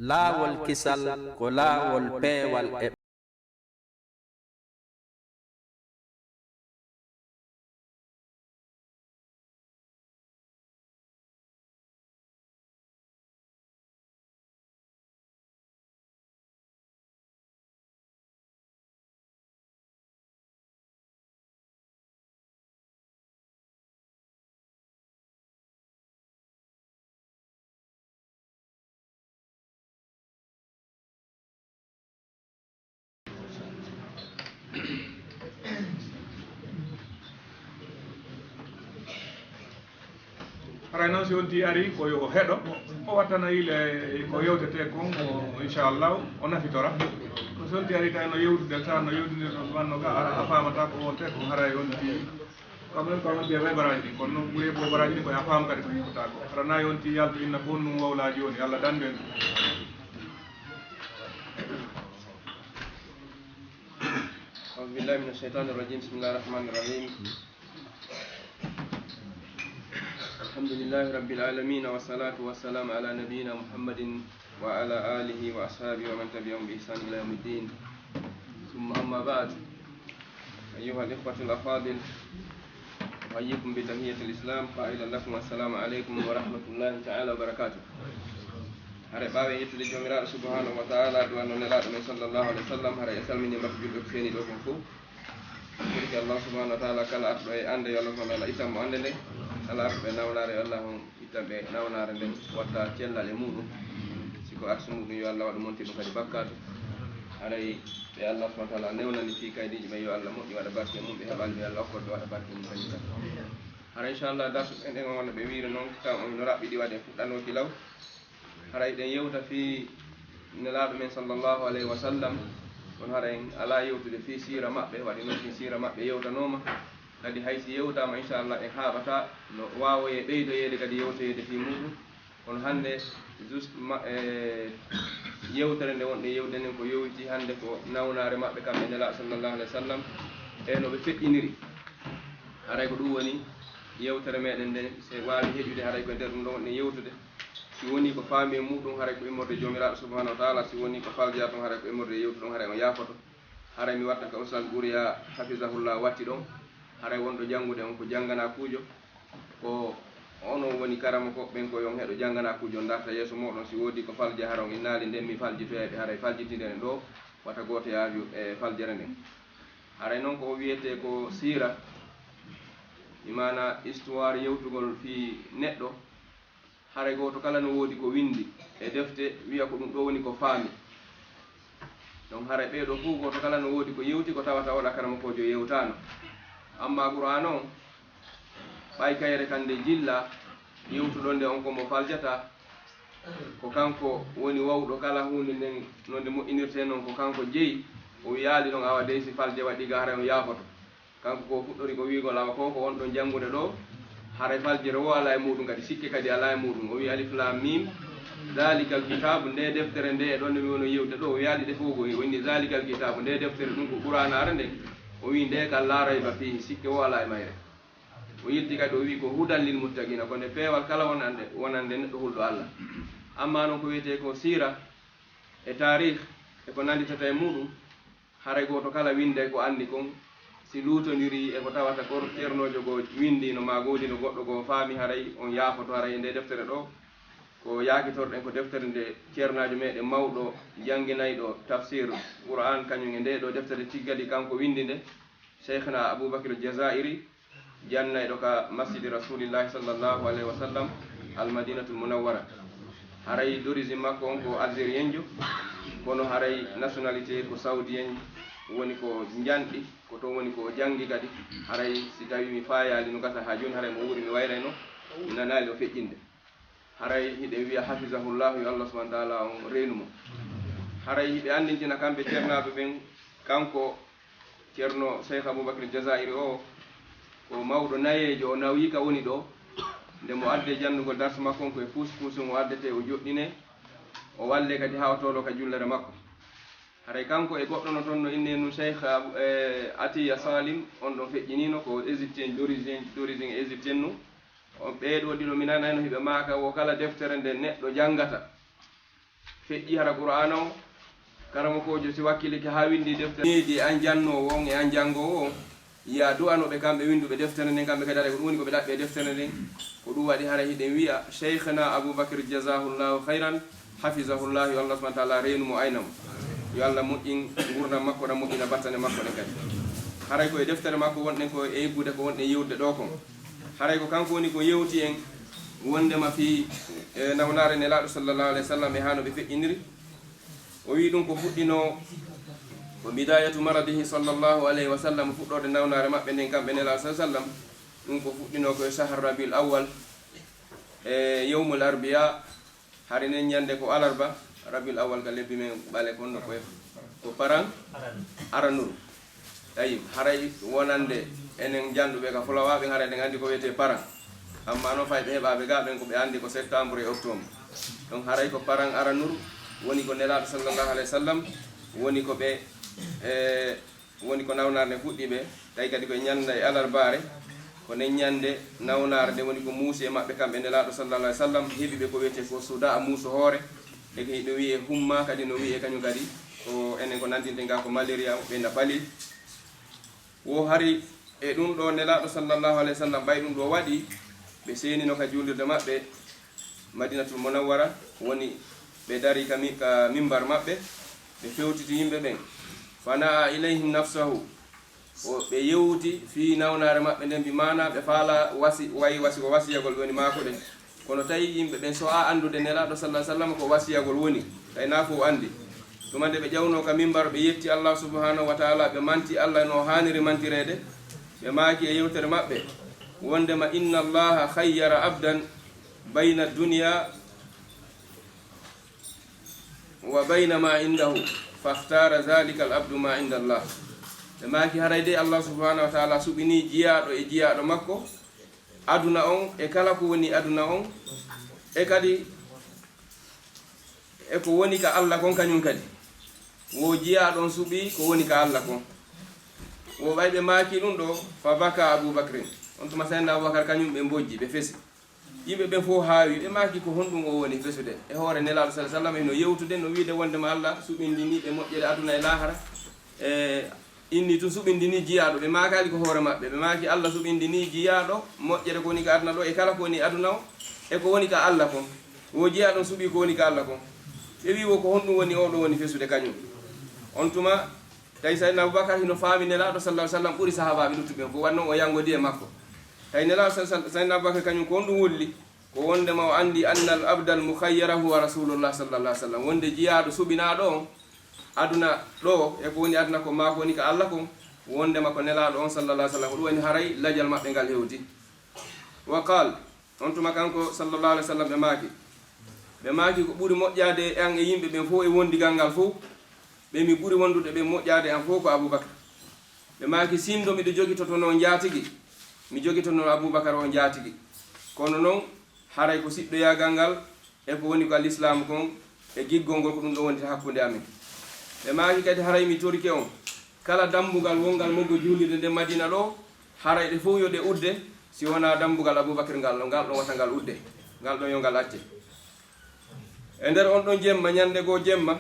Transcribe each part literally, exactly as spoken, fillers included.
Laawol kisal ko laawol peewal e Haray noon, si wonti ari ko yo o heɗo, o wattana yile ko yewtetee kon, o, inchallahu, o nafitora. Ko si wonti ari tawi no yewtude, tawa no yewtindirɗon wanno ka, ara a faamata ko wonte ko haray wonti. Kam en ko wonti e way baraji ɗin, kono noon ɓuri e ɓo baraji ɗin ko a faam kadi ko yewtata ko. Hara na yonti yaltu inna ko ɗum wowlaaji woni, Allah dandu en. أعوذ بالله من الشيطان الرجيم. بسم الله الرحمن الرحيم. الحمد لله رب العالمين، والصلاة والسلام على نبينا محمد وعلى آله وأصحابه ومن تبعهم بإحسان إلى يوم الدين. ثم أما بعد، أيها الإخوة الأفاضل، أحييكم بتحية الإسلام قائلا لكم: السلام عليكم ورحمة الله تعالى وبركاته. Hare ɓaawe yettude Joomiraaɗo subhanahu wa taala, du'anno Nelaaɗo men sallallahu alayhi wa sallam, hare e salmini makko julɓe ko seeni ɗo kon fof. Ɓurki Allah subhanahu wa taala, kala arɗo e annde, yo Allah subhanahu wa taala ittan mo annde nde. Kala arɗo e nawnaare, yo Allah on ittan ɓe nawnaare nden, watta cellal e muɗum. Si ko arsu muɗum, yo Allah waɗu monti ɗum kadi bakkaatu. Haray ɓe Allah subhanahu wa taala newnani fii kaydiiji ɓen, yo Allah moƴƴi waɗa barke mum, ɓe heɓal ɓe Allah okkol ɓe waɗa barke mum kadi kadi. Hara inchallah darsu ɓen ɗen on wonno ɓe wiiri noon, taw on no raɓɓiɗi waɗe fuɗɗanooki law. Haray ɗen yewta fii Nelaaɗo men sallallahu alayhi wa sallam, kono hara en alaa yewtude fii siira maɓɓe, waɗi noon fii siira maɓɓe yewtanooma. Kadi hay si yewtaama, inchallah, en haaɓataa no waawoyee ɓeydoyeede kadi yewtoyeede fii muuɗum. Kono hannde, juste, ma, e, yewtere nde wonɗen yewtude nden ko yowiti hannde ko nawnaare maɓɓe kamɓe Nelaaɗo sallallahu alayhi wa sallam, e no ɓe feƴƴiniri. Haray ko ɗum woni yewtere meɗen nden, si waawi heƴude, haray ko e nder ɗum ɗo wonɗen yewtude. Si wonii ko faami e muuɗum, haray ko immorde Joomiraaɗo subhanahu wa taala, si wonii ko falja tun, haray ko immorde e yewtu ɗon, haray on yaafoto. Haray mi watta ka Ustaz Ɓuriya hafizahullah watti ɗon, haray wonɗo janngude on ko jannganakuujo, ko onon woni karamoko ɓen, ko yo on heɗo jannganakuujo on darta yeeso mooɗon, si woodii ko falja, hara on innaali nden mi faljitoyay ɓe, haray faljitinderen ɗo, wata gooto yaaju e faljere nden. Haray non ko o wiyetee ko siira, bi maana histoire yewtugol fii neɗɗo, haray gooto kala no woodi ko winndi e defte, wi'a ko ɗum ɗoo woni ko faami. Donc haray ɓee ɗoo fof gooto kala no woodi ko yewti ko tawata oɗa karamokoojo yewtaano. Amma Qur'aana on, ɓay kayre kan nde jillaa, yewtuɗo nde on ko mo faljataa, ko kanko woni wawɗo kala huunde nden no nde moƴƴinirtee non, ko kanko jeyi. O wiyaali ɗon awa dey si falje waɗi ga haray on yaafoto. Kanko ko o fuɗɗori ko wi'ugol awa ko ko on ɗon janngude ɗoo, haray faljere woo alaa e muuɗum, kadi sikke kadi alaa e muuɗum. O wi'i: Alif Laam Miim, daalikal kitaabu, ndee deftere ndee, e ɗon nde mi woni yewtude ɗoo. O wiyaali ɗe fof ko o inni daalikal kitaabu, ndee deftere ɗum ko Qur'aanaare nden. O wi'i ndee kan laa rayba fiihi, sikke woo alaa e mayre. O yilti kadi o wi'i ko hudan lil muttaqiina, ko nde peewal kala wonande, wonande neɗɗo hulɗo Allah. Amma non ko wiyetee ko siira e taarih e ko nannditata e muuɗum, haray gooto kala winnday ko anndi kon, si luutondirii e ko tawata ko ceernoojo goo winndiino maa goodino goɗɗo goo faami, haray on yaafoto. Haray e ndee deftere ɗoo, ko yaakitorɗen ko deftere nde ceernaajo meɗen mawɗo, jannginayɗo tafsir Qur'aan, kañum e ndee ɗoo deftere tiggadi kanko winndi nde, Cheikhna Aboubacry Jazairi, jannayɗo ka Masjidi Rasulillahi sallallahu alayhi wa sallam, Al Madinatul Munawwara. Haray d'origine makko on ko algérienjo, kono haray nationalité ko saoudien, woni ko njanɗi, ko toon woni ko o janngi kadi. Haray si tawii mi faayaali no gasa haa jooni, haray mo wuuri mi wayrayno, mi nanaali o feƴƴinde. Haray hiɗen wi'a hafizahullahu, yo Allah subhanahu wa taala on reenu mo. Haray hiɓe anndintina kamɓe ceernaaɓe ɓen, kanko Ceerno Cheikh Aboubacry Jazairi o, ko mawɗo nayeejo, o nawii ka woni ɗoo. Nde mo addee janndugol darsu makko on, ko e puus puus mo addetee, o joɗɗinee, o wallee kadi haa o tooloo ka jullere makko. Haray kanko e goɗɗo no toon no innee nun Cheikh Abu, e, Atiya Salim, on ɗon feƴƴiniino, ko égyptien, d'origine, d'origine égyptienne nun. On ɓee ɗoo ɗiɗo mi nanayno hiɓe maaka wo kala deftere nde neɗɗo janngata, Feƴƴi hara Qur'aana o, karamokoojo si wakkilike haa winndi deftere. Needi e an jannoowo on e an janngoowo on, ya du'ano ɓe kamɓe winnduɓe deftere nden, kamɓe kadi haray ko ɗum woni ko ɓe ɗaɓɓi e deftere nden. Ko ɗum waɗi haray hiɗen wi'a Shaykhana Abubakar jazahullahu khayran, hafizahullah, yo Allah subhanahu wa ta'ala reenu mo ayna mo. Yo Allah moƴƴin ngurndan makko ɗan, moƴƴina battane makko ɗen kadi. Haray ko e deftere makko wonɗen ko e eggude ko wonɗen yewtude ɗoo kon. Haray ko kanko woni ko yewti en wonndema fii, e, nawnaare Nelaaɗo sallallahu alayhi wa sallam e haa no ɓe feƴƴiniri. O wi'i ɗum ko fuɗɗinoo ko bidayatu maradihi sallallahu alayhi wa sallam, fuɗɗoode nawnaare maɓɓe nden kamɓe Nelaaɗo sallallahu alayhi wa sallam. Ɗum ko fuɗɗinoo ko e shahar Rabiul Awwal, e yawmul arbiya, hari nden ñannde ko alarba, Rabiul Awwal ka lebbi men ɓale kon no ko e, ko paran aranuru. Tayyib, haray wonande enen jannduɓe ka fulawa ɓen, haray ɗen anndi ko wiyetee paran. Amma non fay ɓe heɓaaɓe ga ɓen ko ɓe anndi ko septembre e octobre. Donc haray ko paran aranuru woni ko Nelaaɗo sallallahu alayhi wa sallam woni ko ɓe, e, woni ko nawnaare nde fuɗɗi ɓe. Tawi kadi ko e ñannde e alarbaare, ko nden ñannde nawnaare nde woni ko muusi e maɓɓe kamɓe Nelaaɗo sallallahu alayhi wa sallam, heɓi ɓe ko wiyetee ko suda muuso hoore, e ko hiɗo wiyee humma kadi no wiyee kañum kadi, ko enen ko nanndinten ga ko malaria, ɓe na pali. Wo hari e ɗum ɗoo Nelaaɗo sallallahu alayhi wa sallam, ɓay ɗum ɗoo waɗi, ɓe seenino ka juulirde maɓɓe Madinatul Munawwara, woni ɓe darii ka mi-, ka mimbar maɓɓe, ɓe fewtiti yimɓe ɓen. Fana'a ilayhim nafsahu, o, ɓe yewti fii nawnaare maɓɓe nden, bi maana ɓe faala wasi-, wayi wasi-, ko wasiyagol woni maako ɗen. Kono tawi yimɓe ɓen so a anndude Nelaaɗo sallallahu alayhi wa sallam ko wasiyagol woni, tawi na fof anndi. Tuma nde ɓe ƴawnoo ka mimbar, ɓe yetti Allah subhanahu wa ta'ala, ɓe manti Allah no haaniri mantireede, ɓe maaki e yewtere maɓɓe, wondema, "Inna Allaha khayyara abdan bayna dunya wa bayna ma indahu, fakhtara dhalika al abdu ma inda Allah." Ɓe maaki, haray de Allah subhanahu wa ta'ala suɓinii jiyaaɗo e jiyaaɗo makko, aduna on e kala ko woni aduna on, e kadi e ko woni ka Allah kon kañum kadi. Wo jiyaaɗo on suɓii ko woni ka Allah kon. Wo ɓay ɓe maaki ɗum ɗoo, fa baka Abu Bakrin. On tuma Sayyidina Abubakar kañum ɓe mbojji, ɓe fesi. Yimɓe ɓen fof haawi, ɓe maaki ko honɗum o woni fesude. E hoore Nelaaɗo sallallahu alayhi wa sallam hino yewtude, no wiide wondema Allah suɓindinii ɓe moƴƴere aduna e laahara. E inni tun suɓindinii jiyaaɗo, ɓe maakaali ko hoore maɓɓe. Ɓe maaki Allah suɓindinii jiyaaɗo moƴƴere ko woni ka aduna ɗoo e kala ko woni aduna o, e ko woni ka Allah kon. Wo jiyaaɗo on suɓii ko woni ka Allah kon. Ɓe wi'i wo ko honɗum woni oo ɗoo woni fesude kañum. On tuma, tawi Sayyidina Abubakar hino faami Nelaaɗo sallallahu alayhi wa sallam ɓuri sahaabaaɓe luttuɓe ɓen fof, wanno o yanngodi e makko. Tawi Nelaaɗo sal-, sal-, Sayyidina Abubakar kañum ko honɗum wulli? Ko wondema o anndi anna al abda al mukhayyara huwa Rasulullah sallallahu alayhi wa sallam. Wonde jiyaaɗo suɓinaaɗo on, aduna ɗoo, e ko woni aduna ko maa ko woni ka Allah kon, wondema ko Nelaaɗo on sallallahu alayhi wa sallam. Ko ɗum woni haray lajal maɓɓe ngal hewti. Wa qaal, on tuma kanko sallallahu alayhi wa sallam ɓe maaki, ɓe maaki, ko ɓuri moƴƴaade e an e yimɓe ɓen fof e wondigal ngal fof, ɓe mi ɓuri wondude ɓe moƴƴaade e an fof ko Abubakar. Ɓe maaki, sinndo miɗo jogitotonoo njaatigi, mi jogitotonoo Abubakar o njaatigi. Kono non, haray ko siɗɗoyaagal ngal e ko woni ko al-Islaamu kon e giggol ngol, ko ɗum ɗoo wonti hakkunde amen. Ɓe maaki kadi, haray mi torike on, kala dambugal wongal moggo juulirde nden Madina ɗoo, haray ɗe fof yo ɗe udde, si wonaa dambugal Abubakar ngal ɗoo, ngal ɗoo wata ngal udde, ngal ɗoo yo ngal acce. E nder on ɗon jemma, ñande goo jemma,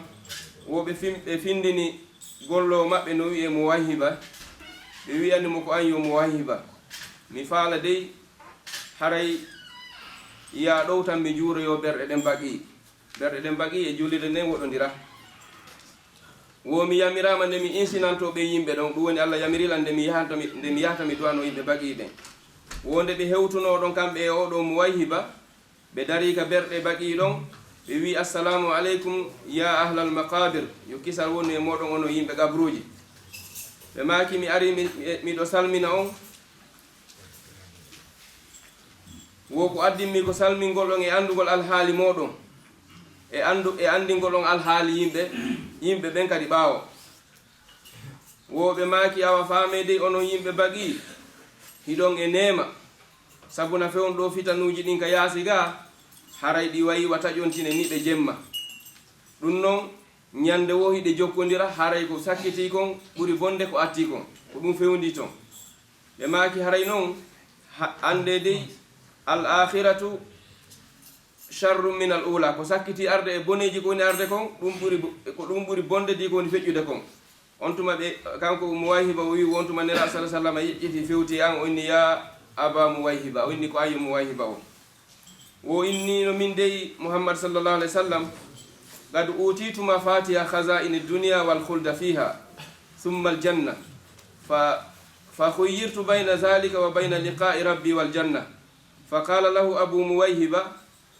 wo ɓe fin-, ɓe findini golloowo maɓɓe no wi'ee Muwayhiba, ɓe wi'ani mo, ko an yo Muwayhiba, mi faala dey, haray yaa ɗowtan mi juuroyoo berɗe ɗen Baqi. Berɗe ɗen Baqi e juulirde nden woɗondira. Wo mi yamiraama nde mi insinantoo ɓee yimɓe ɗon, ɗum woni Allah yamiri lan nde mi yahanta mi, nde mi yahata mi du'anoo yimɓe Baqi ɓen. Wo nde ɓe hewtunoo ɗon kamɓe e oo ɗoo Muwayhiba, ɓe darii ka berɗe Baqi ɗon, ɓe wi'i, "Assalaamu aleykum yaa ahlal maqaabir, yo kisal wonu e mooɗon onon yimɓe qabruuji." Ɓe maaki, "Mi arii mi, mi, miɗo salmina on." Wo ko addimmi ko salmingol on e anndugol alhaali mooɗon, e anndu-, e anndingol on alhaali yimɓe, yimɓe ɓen kadi ɓaawo. Wo ɓe maaki, awa faamee dey onon yimɓe Baqi, hiɗon e neema, sabu na fewndo ɗoo fitanuuji ɗin ka yaasi gaa, haray ɗi wayi wa taƴontine niɓe jemma. Ɗum non, ñande wo hiɗe jokkondira, haray ko sakkitii kon ɓuri bonde ko attii kon, ko ɗum fewndii ton. Ɓe maaki, haray non, ha-, anndee dey, al-aakhiratu شر من الأولى. Ko sakkiti arde e boneeji ko woni arde kon, ɗum ɓuri bo-, ko ɗum ɓuri bonde di ko woni feƴƴude kon. On tuma ɓe, kanko Ummu Wayhiba o wi, on tuma Nelaaɗo sallallahu alaihi wasallam yeƴƴiti fewti an, o inni, "Ya Aba Muwayhiba," o inni ko an yo Muwayhiba o. O inni no min dey Muhammad sallallahu alaihi wasallam, "قد أوتيت مفاتيح خزائن الدنيا والخلد فيها ثم الجنة، ف-، فخيرت بين ذلك وبين لقاء ربي والجنة." فقال له أبو مويهبة،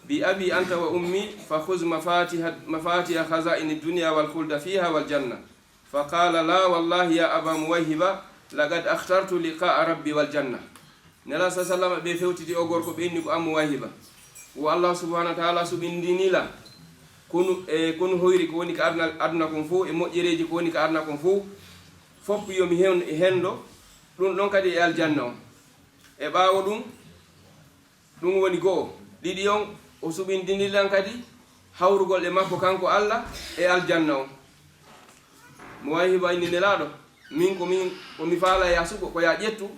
"بأبي أنت وأمي، فخذ مفاتيح، مفاتيح خزائن الدنيا والخلد فيها والجنة." فقال، "لا والله يا أبا مويهبة، لقد اخترت لقاء ربي والجنة." Nelaaɗo sallallahu alaihi wasallam ɓe fewtiti o gorko ɓe inni ko Ummu Wayhiba. Wo Allah subhanahu wa ta'ala suɓindini la konu, e konu hoyri ko woni ka aduna, aduna kon fof, e moƴƴereeji ko woni ka aduna kon fof, fof yo mi hen-, hendo ɗum ɗon kadi e aljanna on. E ɓaawo ɗum, ɗum woni go'o. Ɗiɗi on, o suɓindini lan kadi hawrugol e makko kanko Allah e aljanna on. Mo wayi hiba inni Nelaaɗo, min ko min, ko mi faala ya suɓo, ko ya ƴettu,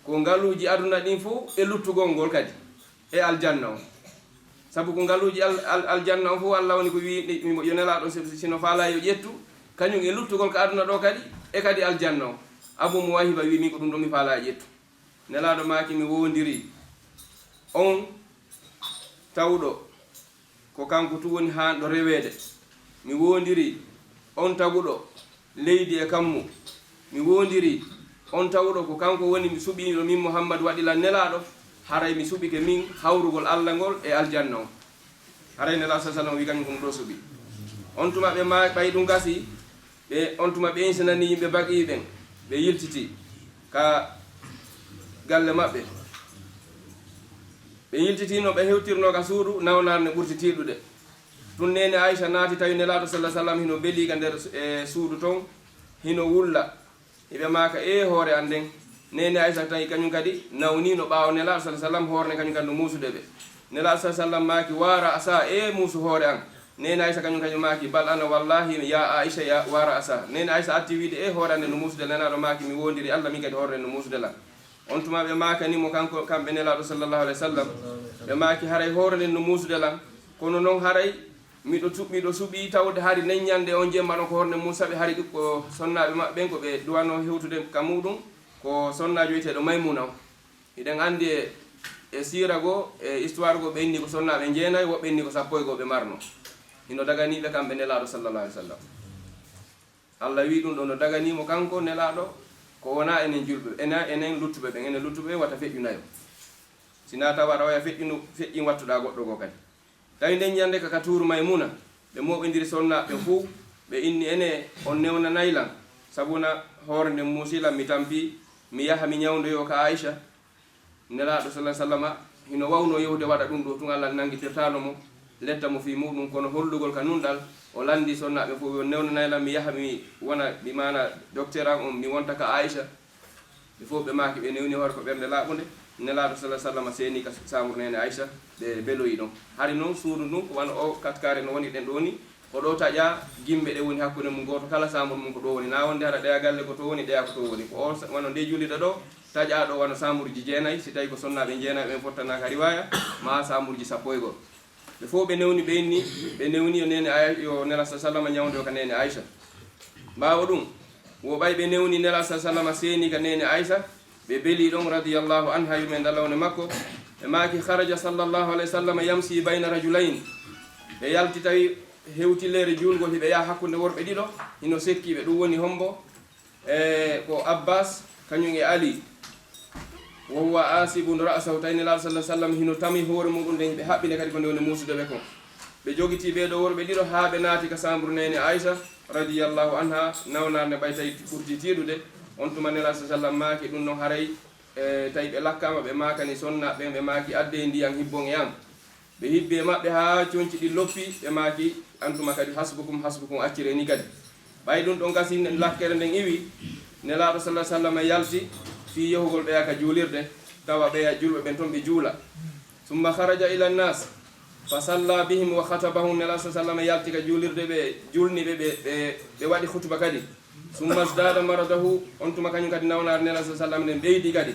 ko ngaluuji aduna ɗin fof e luttugol ngol kadi e aljanna on. Sabu ko ngaluuji al-, al-, aljanna on fof Allah woni ko wi, mi mo-, yo Nelaaɗo si-, sino faala yo ƴettu, kañum e luttugol ka aduna ɗo kadi, e kadi aljanna on. Abu Muwayhiba wi, min ko ɗum ɗo mi faala ya ƴettu. Nelaaɗo maaki, mi woondiri on tawɗo ko kanko tun woni haanɗo reweede. Mi woondiri on taguɗo leydi e kammu. Mi woondiri on tawɗo ko kanko woni mi suɓiiɗo min Muhammad waɗi lan Nelaaɗo, haray mi suɓike min hawrugol Allah ngol e aljanna on. Haray Nelaaɗo sallallahu alaihi wasallam wi kañum ko ɗum ɗo suɓi. On tuma ɓe ma-, ɓay ɗum gasi, ɓe, on tuma ɓe insinani yimɓe Baqi ɓen, ɓe yiltiti ka galle maɓɓe. Ɓe yiltiti no ɓe hewtirno ka suudu, nawnaare ne ɓurti tiiɗude. Tun neene Aisha naati tawi Nelaaɗo sallallahu alaihi wasallam hino belii ka nder, e, suudu ton, hino wulla. Hiɓe maaka, "E hoore an nden." Neene Aisha tawi kañum kadi nawniino ɓaawo Nelaaɗo sallallahu alaihi wasallam, hoore nden kañum kadi no muusude ɓe. Nelaaɗo sallallahu alaihi wasallam maaki, "Wa ra'sa, e muusu hoore an." Neene Aisha kañum kadi maaki, "Bal ana wallahi ya Aisha ya wa ra'sa." Neene Aisha atti wiide, "E hoore an nden no muusude." Nelaaɗo maaki, "Mi woondiri Allah, min kadi hoore nden no muusude lan." On tuma ɓe maakani mo kanko, kamɓe Nelaaɗo sallallahu alaihi wasallam. Ɓe maaki, "Haray hoore nden no muusude lan. Kono non haray miɗo tu-, miɗo suɓii tawde hari nden ñande on jemma ɗon ko hoore nden muusi, sabi hari ɓikko sonnaaɓe maɓɓe ɓen ko ɓe duwanoo hewtude ka muɗum ko sonnaajo wi'eteeɗo Maymuna on." Hiɗen anndi e, e siira goo, e histoire goo, ɓe inni ko sonnaaɓe jeenayi, woɓɓe inni ko sappo e goo ɓe marno. Hino daganii ɓe kamɓe Nelaaɗo sallallahu alaihi wasallam. Allah wi ɗum ɗo no daganii mo kanko Nelaaɗo, ko wonaa enen julɓe, enen, enen luttuɓe ɓen, enen luttuɓe ɓen wata feƴƴu nayo. Si naa tawa aɗa waya feƴƴunu, feƴƴin wattuɗaa goɗɗo goo kadi. Tawi nden ñande ka, ka tuuru Maymuna, ɓe mooɓindiri sonnaaɓe ɓen fuu, ɓe inni, "Ene, on newnanay lan, sabuna hoore nden muusi lan, mi tampii, mi yaha mi ñawndoyoo ka Aisha." Nelaaɗo sallallahu alaihi wasallama hino wawnoo yahude waɗa ɗum ɗo, tun Allah nangitirtaano mo, letta mo fii muɗum, kono hollugol ka nunɗal, o lanndii sonnaaɓe fof, o newnanay lan mi yaha mi wona, bi maana docteur an on, mi wonta ka Aisha. Ɓe fof ɓe maaki, ɓe newni hoore ko ɓernde laaɓunde. Nelaaɗo sallallahu alaihi wasallama seeni ka saamuru neene Aisha, ɓe beloyi ɗon. Hari non suudu ndun ko wano o katkaare no woni ɗen ɗo ni, ko ɗo taƴaa gimbe ɗe woni hakkunde mum, gooto kala saamuru mum ko ɗo woni. Naa wonde hara ɗeya galle ko to woni, ɗeya ko to woni. Ko o sa-, wano nde juulirɗe ɗo, taƴaa ɗo wano saamuruji jeenayi, si tawi ko sonnaaɓe jeenayi ɓen fottanaaka riwaaya, maa saamuruji sappo e go'o. Ɓe fof ɓe newni, ɓe inni, ɓe newni yo neene Ay-, yo Nelaaɗo sallallahu alaihi wasallama ñawndo ka neene Aisha. Ɓaawo ɗum, wo ɓay ɓe newni Nelaaɗo sallallahu alaihi wasallama seeni ka neene Aisha, ɓe beli ɗon radiyallahu anha, yurmeende Allah wona e makko. Ɓe maaki, "Kharaja sallallahu alaihi wasallam yamshi bayna rajulayn." Ɓe yalti tawi hewtileere juulgol hiɓe yaha hakkunde worɓe ɗiɗo, hino sekki ɓe. Ɗum woni hombo? E ko Abbas, kañum e Ali. "Wa huwa asibun ra'sahu." Tawi Nelaaɗo sallallahu alaihi wasallam hino tami hoore muɗum nden, ɓe haɓɓinde kadi ko nde woni muusude ɓe kon. Ɓe jogiti ɓee ɗo worɓe ɗiɗo haa ɓe naati ka saamuru neene Aisha radiyallahu anha, nawnaare nde ɓay tawi ɓurti tiiɗude. On tuma Nelaaɗo sallallahu alaihi wasallam maaki ɗum non haray, e, tawi ɓe lakkaama, ɓe maakani sonna ɓen, ɓe maaki, "Addee ndiyam hibbon e am." Ɓe hibbi e maɓɓe haa conci ɗin loppi, ɓe maaki, "Antuma kadi hasbukum, hasbukum, acciree ni kadi." Ɓay ɗum ɗon gasi, lakkere nden iwi, Nelaaɗo sallallahu alaihi wasallam yalti fii yahugol ɓeya ka juulirde, tawa ɓeya julɓe ɓen ton ɓe juula. "Summa kharaja ila nnas, fa salla bihim wa khatabahum." Nelaaɗo sallallahu alaihi wasallam yalti ka juulirde, ɓe julni ɓe, ɓe, ɓe, ɓe waɗi khutuba kadi. "Summa zdada maradahu," on tuma kañum kadi nawnaare Nelaaɗo sallallahu alaihi wasallam nden ɓeydi kadi.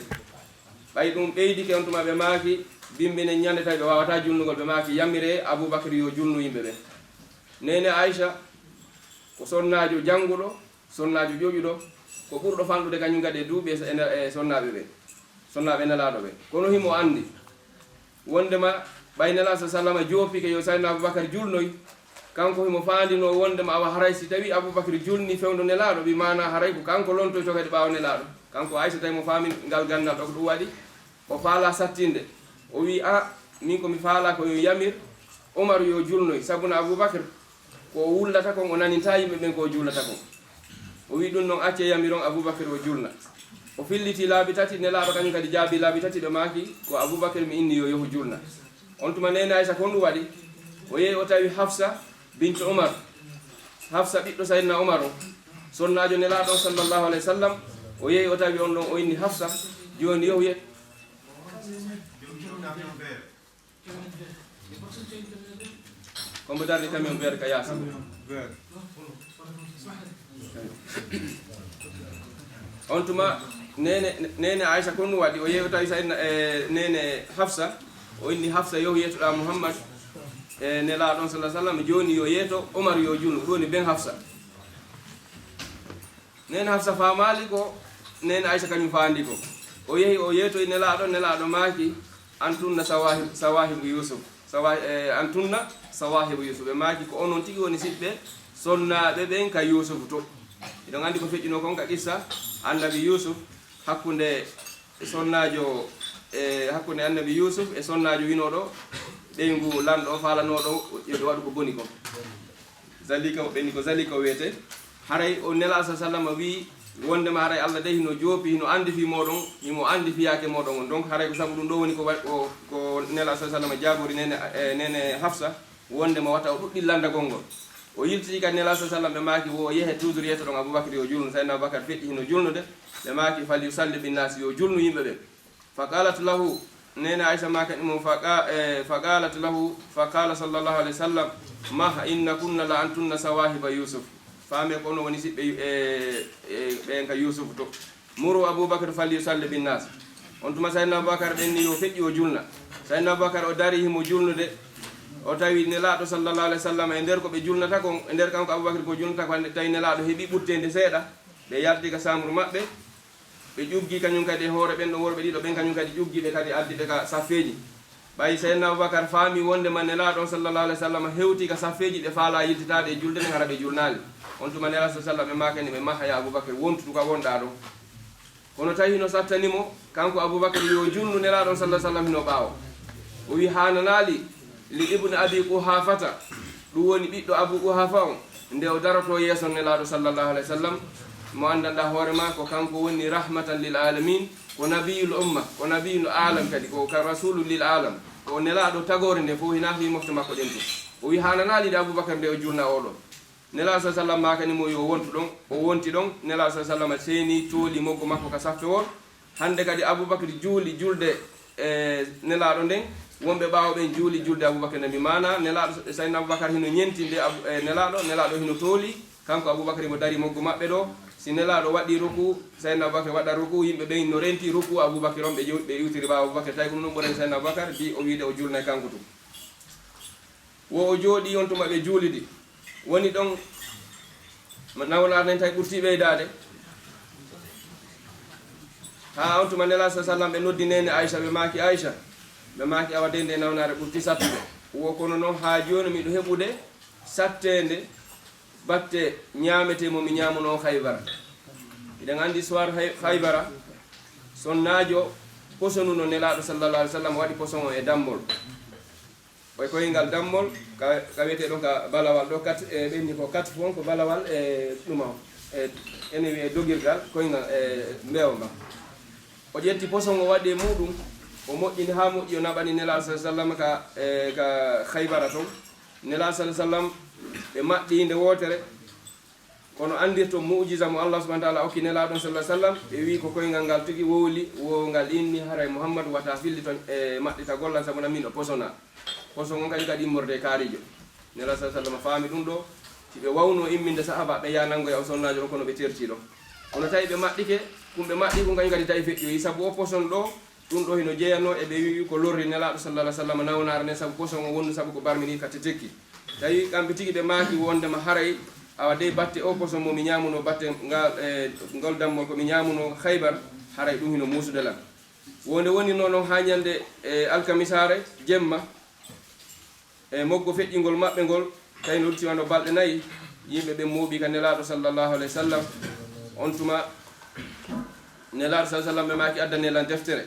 Ɓay ɗum ɓeydike, on tuma ɓe maaki, Bimbi nen ñande tawi ɓe waawata julnugol, ɓe maaki, "Yamire Abubakar yo julnu yimɓe ɓen." Neene Aisha ko sonnaajo jannguɗo, sonnaajo ƴoƴuɗo, ko ɓurɗo fanɗude kañum kadi e duuɓi e, e, e sonnaaɓe ɓen, sonnaaɓe Nelaaɗo ɓen. Kono himo anndi wondema ɓay Nelaaɗo sa sallama joopike yo Sayyidina Abubakar julnoy, kanko himo faandinoo wondema awa haray si tawi Abubakar julni fewndo Nelaaɗo, bi maana haray ko kanko lontoyto kadi ɓaawo Nelaaɗo. Kanko Aisha tawi mo faami ngal gannal ɗo ko ɗum waɗi. O faalaa sattinde. O wi'i, "A, min ko mi faalaa ko yo yamir Umar yo julnoy, sabuna Abubakar ko o wullata kon, o nanintaa yimɓe ɓen ko o juulata kon." O wi'i, "Ɗum non, accee yamiron Abubakar o julna." O filliti laabi tati, Nelaaɗo kañum kadi jaabii laabi tati, ɓe maaki, "Ko Abubakar mi inni yo yohu julna." On tuma neene Aisha ko ɗum waɗi, o yehi o tawi Hafsa bintu Umar, Hafsa ɓiɗɗo Sayyidina Umar on, sonnaajo Nelaaɗo on sallallahu alayhi wa sallam, o yehi o tawi on ɗon, o inni Hafsa, "Jooni yohu yet." Kombo darde camion vert ka yaasi. On tuma neene, neene Aisha ko ɗum waɗi, o yehi o tawi Sayyidina, e, neene Hafsa, o inni Hafsa, "Yohu yeetoɗaa Muhammad, e, Nelaaɗo on sallallahu alayhi wa sallam, jooni yo yeeto Umar yo julnu." Ɗum woni ben Hafsa. Neene Hafsa faamaali ko neene Aisha kañum faandi ko. O yehi o yeetoyi Nelaaɗo, Nelaaɗo maaki, "Antunna sawaahibu, sawaahibu Yuusuf." Sawa-, e, "Antunna sawaahibu Yuusuf." Ɓe maaki, "Ko onon tigi woni siɓɓe sonnaaɓe ɓen ka Yuusuf to." Hiɗon anndi ko feƴƴunoo kon ka qissa Annabi Yuusuf hakkunde sonnaajo, e, hakkunde Annabi Yuusuf e sonnaajo winooɗo ɓeyngu lanɗo faalanooɗo yo ɓe waɗu ko boni kon. Zalika, o ɓenni ko zalika o wiyete. Haray o Nelaaɗo sa sallama wi'i wondema haray Allah dey hino joopi, hino anndi fii mooɗon, himo anndi fiyaake mooɗon on. Donc haray ko sabu ɗum ɗo woni ko wa-, ko, ko Nelaaɗo sa sallama jaabori neene, e, neene Hafsa, wondema wata o ɗuɗɗin lanndagol ngol. O yiltiti kadi Nelaaɗo sa sallam, ɓe maaki wo o yehe toujours yeetoɗon Abubakar yo julnu. Sayyidina Abubakar feƴƴi hino julnude, ɓe maaki, "Fal yusalli bin naasi, yo julnu yimɓe ɓen." Fa qalat lahu, neene Aisha maakani mo, fa qa-, e, fa qalat lahu, fa qala sallallahu alayhi wa sallam, "Mah, inna kunna la antunna sawahiba Yusuf." Faame ko onon woni siɓɓe, e, e, ɓen ka Yusuf to. "Muru Abubakar fal yusalli bin nas." On tuma Sayyidina Abubakar ɓenni yo feƴƴi o julna. Sayyidina Abubakar o dari himo julnude. O tawi Nelaaɗo sallallahu alayhi wa sallam e nder ko ɓe julnata kon, e nder kanko Abubakar ko julnata kon, tawi Nelaaɗo heɓi ɓutteende seeɗa. Ɓe yalti ka saamuru maɓɓe. Ɓe ƴuggi kañum kadi e hoore ɓen ɗon worɓe ɗiɗo ɓen, kañum kadi ƴuggi ɓe kadi, addi ɓe ka saffeeji. Ɓay Seydina Abubakar faami wonde ma Nelaaɗo on sallallahu alayhi wa sallam hewti ka saffeeji, ɓe faalaa yiltitaade e julde nden, hara ɓe julnaali. On tuma Nelaaɗo sallallahu alayhi wa sallam ɓe maakani ɓe, "Maha ya Abubakar, wontu ɗo ka wonɗaa ɗon." Kono tawi hino sattani mo, kanko Abubakar yo julnu, Nelaaɗo on sallallahu alayhi wa sallam hino ɓaawo. O wi, "Haananaali li ibni Abi Quhaafata." Ɗum woni ɓiɗɗo Abu Quhaafa on, nde o daroto yeeso Nelaaɗo sallallahu alayhi wa sallam, mo anndanɗaa hoore ma ko kanko woni rahmatan lil alamin, ko nabiyul umma, ko nabiyul alam kadi, ko ka rasulun lil alam, ko Nelaaɗo tagoore nde fof, hinaa fii mofte makko ɗen tun. O wi, "Haananaali de Abubakar nde o julna oɗo?" Nelaaɗo sallallahu alayhi wa sallam maakani mo yo wontu ɗon, o wonti ɗon, Nelaaɗo sallallahu alayhi wa sallam seeni tooli moggo makko ka saffewol. Hannde kadi Abubakar juuli julde e Nelaaɗo nden, wonɓe ɓaawo ɓen juuli julde Abubakar nden. Bi maana Nelaaɗo, Sayyidina Abubakar hino ñentinde Abu-, e Nelaaɗo, Nelaaɗo hino tooli, kanko Abubakar himo dari moggo maɓɓe ɗo. Si Nelaaɗo waɗi ruku, Sayyidina Abubakar waɗa ruku, yimɓe ɓen no renti ruku Abubakar on, ɓe ƴew-, ɓe iwtiri ɓaawo Abubakar, tawi ko ɗum ɗum ɓurani Sayyidina Abubakar, bi o wiide o julnay kanko tun. Wo o jooɗii on tuma ɓe juulidi. Woni ɗon nawnaare nden tawi ɓurtii ɓeydaade. Haa on tuma Nelaaɗo sallallahu alayhi wa sallam ɓe noddi neene Aysa, ɓe maaki, "Aysa." Ɓe maaki, "Awa de, nde nawnaare ɓurtii sattude." Wo kono non haa jooni miɗo heɓude satteende batte ñaametee mo mi ñaamunoo Haybara. Hiɗen anndi histoire Hay-, Haybara, sonnaajo posonuno Nelaaɗo sallallahu alayhi wa sallam waɗi poson on e dammol. Koye koyngal dammol, ka, ka wiyetee ɗon ka balawal ɗo, kat, e ɓenni ko kat fon, ko balawal e ɗuma on. E, ene wiyee dogirgal, koyngal e mbeewa ma. O ƴetti poson o waɗi e muɗum, o moƴƴini haa moƴƴi, o naɓani Nelaaɗo sallallahu alayhi wa sallam ka, e, ka Haybara ton. Nelaaɗo sallallahu alayhi wa sallam, ɓe maɗɗi nde wootere. Kono anndirton mu'jiza mo Allah subhanahu wa ta'ala okki Nelaaɗo on sallallahu alayhi wa sallam, ɓe wi'i ko koyngal ngal tigi wowli, wo ngal inni haray Muhammadu wata fillito e maɗɗitagol lan, sabu nan min o posona. Poson on kañum kadi immorde e kaarijo. Nelaaɗo sallallahu alayhi wa sallam faami ɗum ɗo, si ɓe wawno imminde sahaaba, ɓe yaa nanngoya o sonnaajo on, kono ɓe tertii ɗon. Kono tawi ɓe maɗɗike, kun ɓe maɗɗi kun kañum kadi tawi feƴƴoyi, sabu o poson ɗo, Ɗum ɗo hino jeyanoo e ɓe wi'i ko lorri Nelaaɗo sallallahu alaihi wasallam nawnaare nden, sabu poson o wonno, sabu ko barmini ka tetekki. Tawi kamɓe tigi ɓe maaki wondema haray awa dey batte o poson mo mi ñaamuno, batte ngal, e, ngol dammol ko mi ñaamuno Khaybar, haray ɗum hino muusude lan. Wonde woni noon haa ñande, e, alkamisaare jemma, e moggo feƴƴingol maɓɓe ngol, tawi no lutti wano balɗe nayi, yimɓe ɓen mooɓi ka Nelaaɗo sallallahu alaihi wasallam. On tuma Nelaaɗo sallallahu alaihi wasallam ɓe maaki, "Addane lan deftere."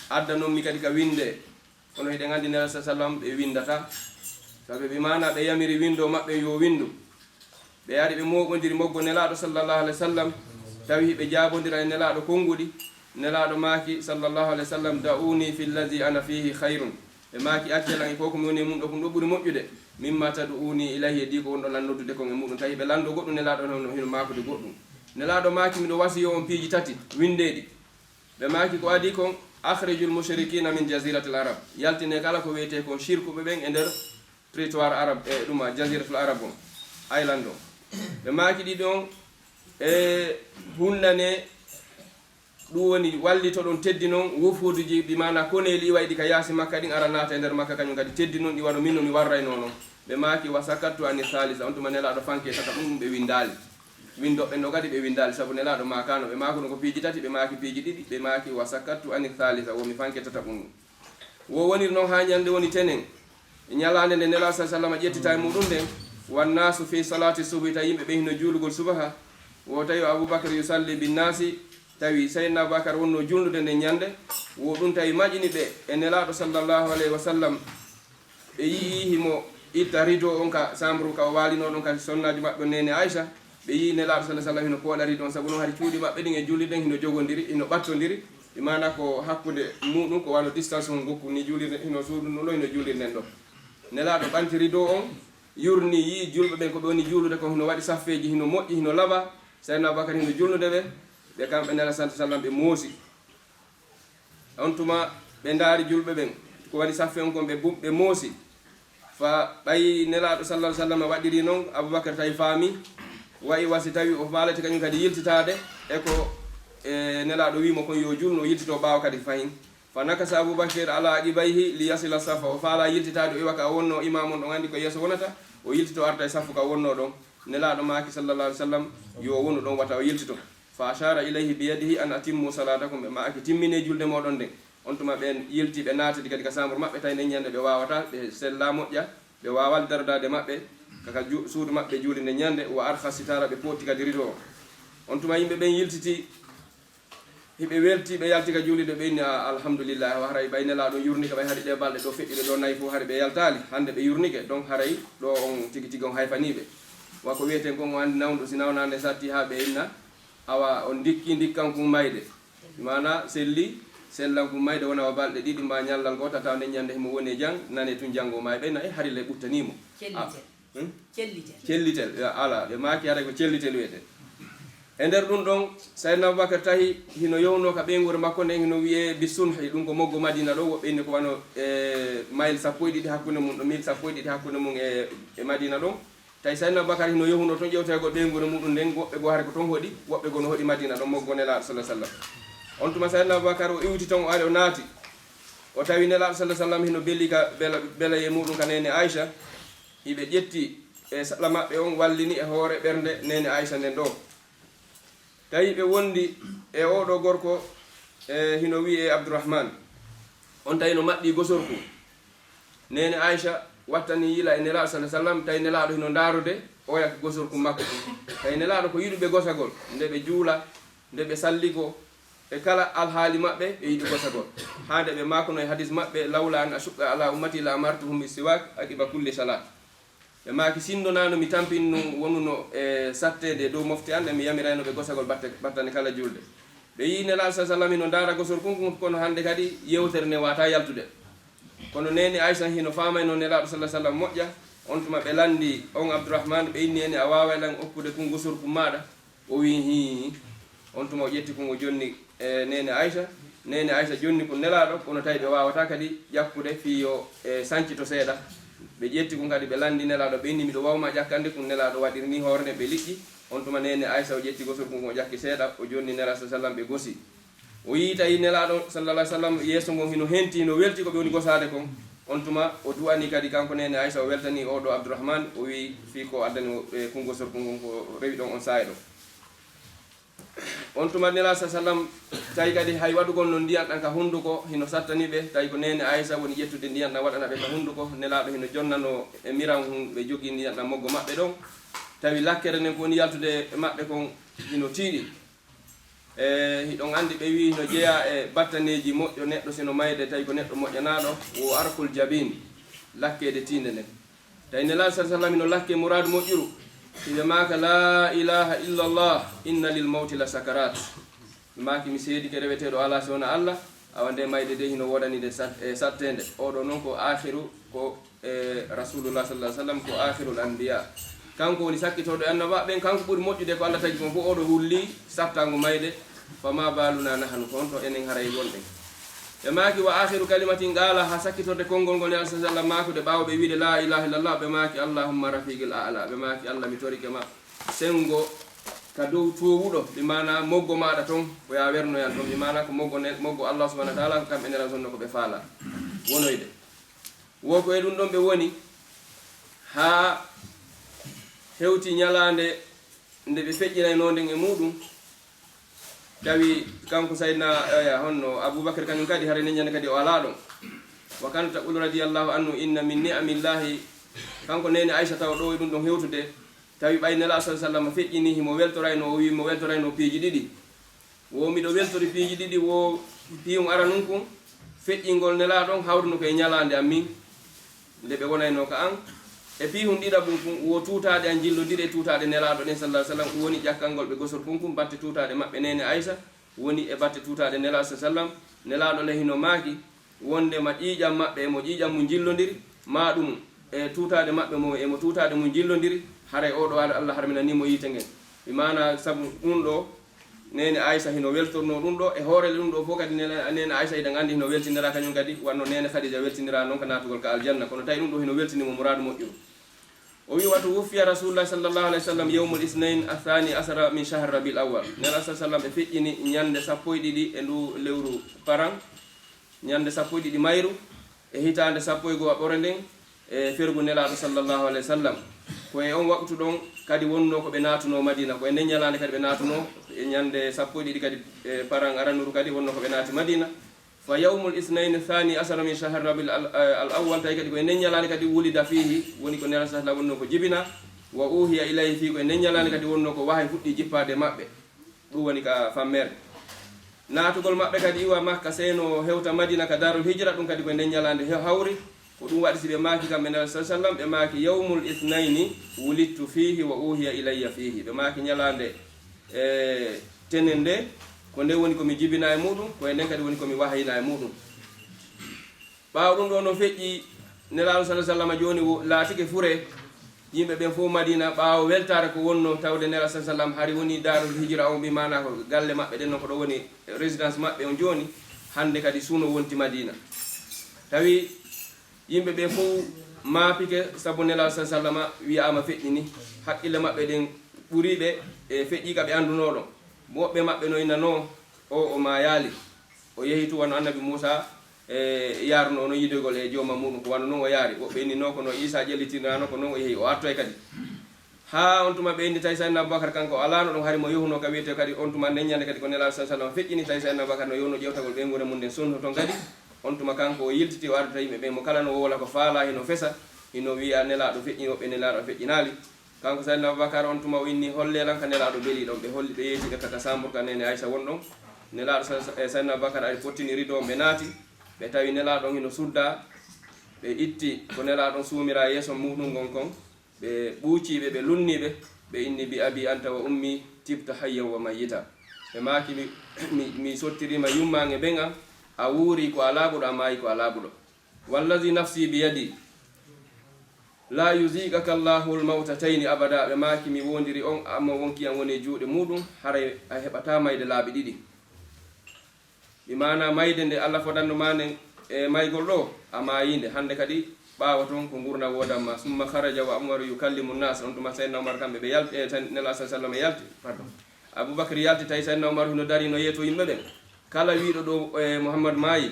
Addanon mi kadi ka winde. Kono hiɗen anndi Nelaaɗo sallallahu alaihi wasallam ɓe windata. Sabu ɓe maana ɓe yamiri windo maɓɓe yo windu. Ɓe ari ɓe mooɓondiri moggo Nelaaɗo sallallahu alaihi wasallam, tawi hiɓe jaabondira e Nelaaɗo konnguɗi. Nelaaɗo maaki sallallahu alaihi wasallam, "Da'uni fi allazi ana fihi khairun." Ɓe maaki, "Acce lan e ko ko mi woni e mum ɗo, ko ɗum ɗo ɓuri moƴƴude. Mimma tad'uni ilayhi, e ɗi ko wonɗon lan noddude kon e muɗum." Tawi ɓe lanndo goɗɗum, Nelaaɗo on hino maakude goɗɗum. Nelaaɗo maaki, "Miɗo wasiyo on piiji tati, windeeɗi." Ɓe maaki, "Ko adii kon, akhrijul mushrikina min jaziratil arab." Yaltine kala ko wiyetee kon shirkuɓe ɓen e nder territoire arab, e ɗum a jaziratul arab on, island on. Ɓe maaki ɗi ɗon, e hunnane, ɗum woni wallitoɗon, teddinon wufuuduji, bi maana koneeli iwayɗi ka yaasi Makka ɗin, ara naata e nder Makka, kañum kadi teddinon ɗi, wano min no mi warrayno non. Ɓe maaki, "Wa sakattu ani salisa." On tuma Nelaaɗo fanke tata ɗum, ɓe windaali. Windoɓe no kadi ɓe windaali, sabu Nelaaɗo maakano, ɓe maakuno ko piiji tati, ɓe maaki piiji ɗiɗi, ɓe maaki, "Wa sakattu ani salisa," wo mi fanke tata ɗum. Wo woniri noon haa ñande woni tenen, e ñalaande nde Nelaaɗo sallallahu alaihi wasallam ƴettita e muɗum nden, "Wan nasu fi salati subhi," tawi yimɓe ɓe hino juulugol subaha, wo tawi o Abubakar yusalli bin nasi, tawi Sayyidina Abubakar wonno juulnude nden ñande, wo ɗum tawi maƴini ɓe e Nelaaɗo sallallahu alaihi wasallam, ɓe yi'i himo itta rideau on ka chambre ka o waalino ɗon ka sonnaajo maɓɓe on neene Aisha, ɓe yi'i Nelaaɗo sallallahu alaihi wasallam hino pooɗa rideau on, sabu non hari cuuɗi maɓɓe ɗin e juulirde nden hino jogondiri, hino ɓattondiri, e maana ko hakkunde muɗum ko wano distance on gokku ni juulirde, hino suudu ndun ɗo, hino juulirde nden ɗo. Nelaaɗo ɓanti rideau on, yurni, yi'i julɓe ɓen ko ɓe woni juulude kon hino waɗi saffeeji, hino moƴƴi, hino laba, Sayyidina Abubakar hino juulnude ɓe, ɓe kamɓe Nelaaɗo sallallahu alaihi wasallam ɓe moosi. On tuma ɓe ndaari julɓe ɓen, ko waɗi saffe on kon, ɓe bu-, ɓe moosi. Fa ɓay Nelaaɗo sallallahu alaihi wasallam waɗiri non, Abubakar tawi faami, wa'i wa si tawi o faalete kañum kadi yiltitaade e ko, e, Nelaaɗo wi'i mo kon yo juulnu, o yiltito ɓaawo kadi fahin. Fa nakasa Abubakar ala aqibayhi li yasila safa, o faala yiltitaade, o iwa ka wonno imam on ɗon, anndi ko yeeso wonata, o yiltito arta e saffu ka wonno ɗon. Nelaaɗo maaki sallallahu alaihi wasallam, yo wonu ɗon, wata o yiltito. Fa ashara ilayhi bi yadihi an atimmu salatakum, ɓe maaki, "Timmine julde moɗon nden." On tuma ɓen yilti, ɓe naatidi kadi ka chambre maɓɓe, tawi nden ñande ɓe waawata, ɓe sella moƴƴa, ɓe waawali dardaade maɓɓe, ka, ka ju-, suudu maɓɓe juuli nden ñande, wa arkha sitara, ɓe pootti kadi rideau on. On tuma yimɓe ɓen yiltiti, hiɓe welti, ɓe yalti ka juulirde, ɓe inni, "A, alhamdulillah, wa haray ɓay Nelaaɗo yurnike, ɓay hari ɗe balɗe ɗo feƴƴuɗe ɗo nayi fof hari ɓe yaltaali, hannde ɓe yurnike, donc haray ɗo on tigi tigi on hayfanii ɓe." Wa ko wiyeten kon, o anndi nawndo, si nawnaande satti haa ɓe inna, awa, on ndikki ndikkankun mayde. Maana selli, sellankun mayde wona wa balɗe ɗiɗi ma ñallal gootal, tawa nden ñande himo woni e jang, nane tun janngo maay. Ɓe na, e hari le ɓuttanii mo. Cellitel. A, hmm? Cellitel. Cellitel, ya, ala, ɓe maaki haray ko cellitel wiyete. E nder ɗum ɗon, Sayyidina Abubakar tahi hino yowno ka ɓeynguure makko nden, hino wiyee Bisunhi, ɗum ko moggo Madina ɗo, woɓɓe inni ko wano, e, mile sappo e ɗiɗi hakkunde mum ɗo, mil sappo e ɗiɗi hakkunde mum e, e Madina ɗon. Tawi Sayyidina Abubakar hino yohuno ton ƴewtagol ɓeynguure muɗum nden, woɓɓe goo hari ko ton hoɗi, woɓɓe goo no hoɗi Madina ɗon, moggo Nelaaɗo sallallahu alaihi wasallam. On tuma Sayyidina Abubakar o iwti ton, o ari o naati. O tawi Nelaaɗo sallallahu alaihi wasallam hino beli ka bela, bela e muɗum ka neene Aisha. Hiɓe ƴetti e saɗa maɓɓe on wallini e hoore ɓernde neene Aisha nden ɗo. Tawi ɓe wondi e oo ɗoo gorko, e hino wi'ee Abdurrahman. On tawi no maɓɓii gosorku. Neene Aisha wattani yila e Nelaaɗo sallallahu alaihi wasallam, tawi Nelaaɗo hino ndaarude oya gosorku makko. Tawi Nelaaɗo ko yiɗuɓe gosagol, nde ɓe juula, nde ɓe salligoo, e kala alhaali maɓɓe, ɓe yiɗi gosagol. Haa nde ɓe maakuno e hadis maɓɓe, "Lawla an ashuqqa ala ummati la amartuhum bisiwak aqiba kulli salat." Ɓe maaki, "Sinno wonaa no mi tampinno wonuno e satteede dow mofte an, nden mi yamirayno ɓe gosagol batte-, battane kala julde." Ɓe yi'i Nelaaɗo sallallahu alaihi wasallam hino ndaara gosorkun kun, kono hannde kadi yewtere nde waawataa yaltude. Kono neene Aisha hino faamayno Nelaaɗo sallallahu alaihi wasallam moƴƴa. On tuma ɓe lanndi on Abdurrahman, ɓe inni, "Neene, a waaway lan okkude kun gosorku maaɗa?" O wi'i, "Hii." On tuma o ƴetti kun, o jonni e neene Aisha. Neene Aisha jonni kun Nelaaɗo, kono tawi ɓe waawataa kadi ƴakkude fii yo, e, sancito seeɗa. Ɓe ƴetti kun kadi, ɓe lanndi Nelaaɗo, ɓe inni, "Miɗo waawi ma ƴakkande kun?" Nelaaɗo waɗiri nii hoore nden, ɓe liƴƴi. On tuma neene Aisha o ƴetti gosorkun kun, o ƴakki seeɗa, o jonni Nelaaɗo sallallahu alaihi wasallam, ɓe gosi. O yii tawi Nelaaɗo sallallahu alaihi wasallam yeeso ngon hino henti, hino welti ko ɓe woni gosaade kon. On tuma o du'ani kadi kanko neene Aysa, o weltani oo ɗoo Abdurrahman, o wi'i fii ko addani o, e, konngol sorkol ngon ko rewi ɗon on saa'i ɗon. On tuma Nelaaɗo sallallahu alaihi wasallam tawi kadi hay waɗugol non ndiyan ɗan ka hunduko hino sattani ɓe, tawi ko neene Aysa woni ƴettude ndiyan ɗan waɗana ɓe ka hunduko. Nelaaɗo hino jonnanoo e miran hun, ɓe jogii ndiyan ɗan moggo maɓɓe ɗon. Tawi lakkere nden ko woni yaltude e maɓɓe kon hino tiiɗi. E, hiɗon anndi ɓe wi'i no jeyaa e battaneeji moƴƴo neɗɗo, si no mayde tawi ko neɗɗo moƴƴanaaɗo, wo arqul jabin, lakkeede tiinde nden. Tawi Nelaaɗo sallallahu alaihi wasallam hino lakke muraadu moƴƴuru, hiɓe maaka, "La ilaha illallah, inna lil mawti la sakarat." Ɓe maaki, "Mi seedike reweteeɗo alaa si wona Allah, awa nde mayde de hino woodani nde sat-, e satteende." Oo ɗoo non ko aakhiru, ko e, Rasulullah sallallahu alaihi wasallam ko akhirul anbiya. Kanko woni sakkitooɗo e annabaaɓe ɓen, kanko ɓuri moƴƴude ko Allah tagi kon fof. Oo ɗoo wulli sattango mayde, "Fama baluna nahnu, ko honto enen haray wonɗen?" Ɓe maaki, "Wa akhiru kalimatin qala," haa sakkitorde konngol ngol Nelaaɗo sallallahu alaihi wasallam maakude ɓaawo ɓe wiide, "La ilaha illallah," ɓe maaki, "Allahumma rafiqil a'la," ɓe maaki, "Allah, mi torike ma, senngo ka dow toowuɗo, bi maana moggo maaɗa ton, ko yaa wernoyan ton, bi maana ko moggo ne-, moggo Allah subhanahu wa ta'ala, ko kamɓe Nelaaɗo sonno ko ɓe faala wonoyde." Wo ko e ɗum ɗon ɓe woni, haa hewti ñalaande nde ɓe feƴƴinaynoo nden e muuɗum, tawi kanko Sayyidina, eh, honno Abubakar kañum kadi, hara nden ñande kadi o alaa ɗon. Wa kanat taqulu radiyallahu anhu, "Inna min ni'amillahi," kanko neene Aysa taw ɗoo e ɗum ɗon hewtude, tawi ɓay Nelaaɗo sallallahu alaihi wasallam feƴƴinii, himo weltoraynoo, o wi'i mo weltoraynoo piiji ɗiɗi. Wo miɗo weltori piiji ɗiɗi, wo piyum aranun kun, feƴƴingol Nelaaɗo on hawruno ko e ñalaande am min, nde ɓe wonaynoo ka an. E piyum ɗiɗaɓun kun, wo tuutaaɗe an jillondiri e tuutaaɗe Nelaaɗo ɗen sallallahu alaihi wasallam, ɗum woni ƴakkangol ɓe gosol kun kun, batte tuutaaɗe maɓɓe neene Aysa, woni e batte tuutaaɗe Nelaaɗo sallallahu alaihi wasallam. Nelaaɗo le hino maaki, wonde ma ƴiiƴam maɓɓe e mo ƴiiƴam mum jillondiri, ma ɗum e tuutaade maɓɓe mo e mo tuutaade mum jillondiri, haray oo ɗoo Alla, Alla harminanii mo yiite ngen. Bi maana sabu ɗum ɗoo, neene Aysa hino weltornoo ɗum ɗoo, e hoore ɗum ɗoo fof kadi neene, neene Aysa iɗen anndi hino weltiniraa kañum kadi, wano neene Khadija weltiniraa non ka naatugol ka aljanna, kono tawi ɗum ɗoo hino weltini mo muraadu moƴƴuru. O wi'i, "Wa tuwuffiya Rasulullah sallallahu alaihi wasallam yawmul isnain athani asara min shahr Rabiul Awwal." Nelaaɗo sallallahu alaihi wasallam ɓe feƴƴini ñande sappo e ɗiɗi e ndu lewru paran, ñande sappo e ɗiɗi mayru, e hitaande sappo e go'o ɓore nden, e fergu Nelaaɗo sallallahu alaihi wasallam. Ko e on waqtu ɗon kadi wonnoo ko ɓe naatunoo Madina, ko e nden ñalaande kadi ɓe naatunoo, e ñande sappo e ɗiɗi kadi, e paran aranuru kadi wonnoo ko ɓe naati Madina. Fa yawmul isnaini thani asara min shahr Rabiul al, al awwal, tawi kadi ko e nden ñalaande kadi wulida fihi, woni ko Nelaaɗo sallallahu alaihi wasallam wonnoo ko jibina, wa uhiya ilayhi fihi, ko e nden ñalaande kadi wonnoo ko wahayi fuɗɗi jippaade maɓɓe. Ɗum woni ka fammeere. Naatugol maɓɓe kadi iwa Makka, sey no hewta Madina ka Darul Hijra, ɗum kadi ko e nden ñalaande he hawri. Ko ɗum waɗi si ɓe maaki kamɓe Nelaaɗo sallallahu alaihi wasallam, ɓe maaki, "Yawmul ithnaini wulidtu fihi wa uhiya ilayya fihi." Ɓe maaki ñalaande, e, tenen nde, ko nde woni ko mi jibina e muɗum, ko e nden kadi woni ko mi wahayina e muɗum. Ɓaawo ɗum ɗoo no feƴƴi, Nelaaɗo sallallahu alaihi wasallam jooni wo-, laatike fure, yimɓe ɓen fof Madina, ɓaawo weltaare ko wonnoo tawde Nelaaɗo sallallahu alaihi wasallam hari woni Daarul Hijra on, bi maana ko galle maɓɓe ɗen non, ko ɗo woni résidence maɓɓe on jooni, hannde kadi suno wonti Madina. Tawi yimɓe ɓe fof maapike sabu Nelaaɗo sallallahu alaihi wasallam wi'aama feƴƴini, hakkille maɓɓe ɗen ɓuriiɓe e feƴƴi ka ɓe anndunoo ɗon. Woɓɓe maɓɓe no innanoo o, o maayaali. O yehi tu wano Annabi Muusa, e, yaarunoo no yiidegol e jooma muɗum, ko wano non o yaari. Woɓɓe inni non ko no Iisaa ƴellitirnoo, ko non o yehi, o artoy kadi. Haa on tuma ɓe inni tawi Sayyidina Abubakar kanko o alaano ɗon, hari mo yehunoo ka wiyetee kadi on tuma nden ñande kadi ko Nelaaɗo sallallahu alaihi wasallam feƴƴini, tawi Sayyidina Abubakar no yehunoo ƴewtagol ɓeynguure mum nden sunno ton kadi. On tuma kanko o yiltiti o ardata yimɓe ɓen, mo kala no wowla ko faalaa, hino fesa, hino wi'a Nelaaɗo feƴƴini, woɓɓe Nelaaɗo feƴƴinaali. Kanko Sayyidina Abubakar on tuma o inni, "Hollee lan ka Nelaaɗo belii ɗon." Ɓe holli, ɓe yeeti ɓe ka, ka sambur ka neene Aysa won ɗon. Nelaaɗo sa-, sa-, e Sayyidina Abubakar ari fottini rido on, ɓe naati. Ɓe tawi Nelaaɗo on hino suddaa. Ɓe itti ko Nelaaɗo on suumiraa yeeso muɗum ngon kon. Ɓe ɓuucii ɓe, ɓe lunnii ɓe. Ɓe inni, "Bi abi anta wa ummi tibta hayyan wa mayyita." Ɓe maaki, "Mi, mi, mi sottiriima yummaange ben am, a wuuri ko a laaɓuɗo, a maayi ko a laaɓuɗo." Wallazi nafsi biyadi, la yuziqaka Allahu al-mawtatayni abada. Ɓe maaki, "Mi wondiri on, amma wonki am woni e juuɗe muɗum, haray a heɓataa mayde laabi ɗiɗi." Bi maana mayde nde Allah fodanno ma nden e maygol ɗo, a maayi nde. Hannde kadi ɓaawo ton ko ngurndan woodan ma. Summa kharaja wa Umaru yukallimu nnas. On tuma Sayyidina Umar kamɓe ɓe yalti, e, Nelaaɗo sallallahu alaihi wasallam yalti, pardon. Abubakar yalti, tawi Sayyidina Umar hino dari no yeeto yimɓe ɓen. Kala wiiɗo ɗo e Muhammad maayi,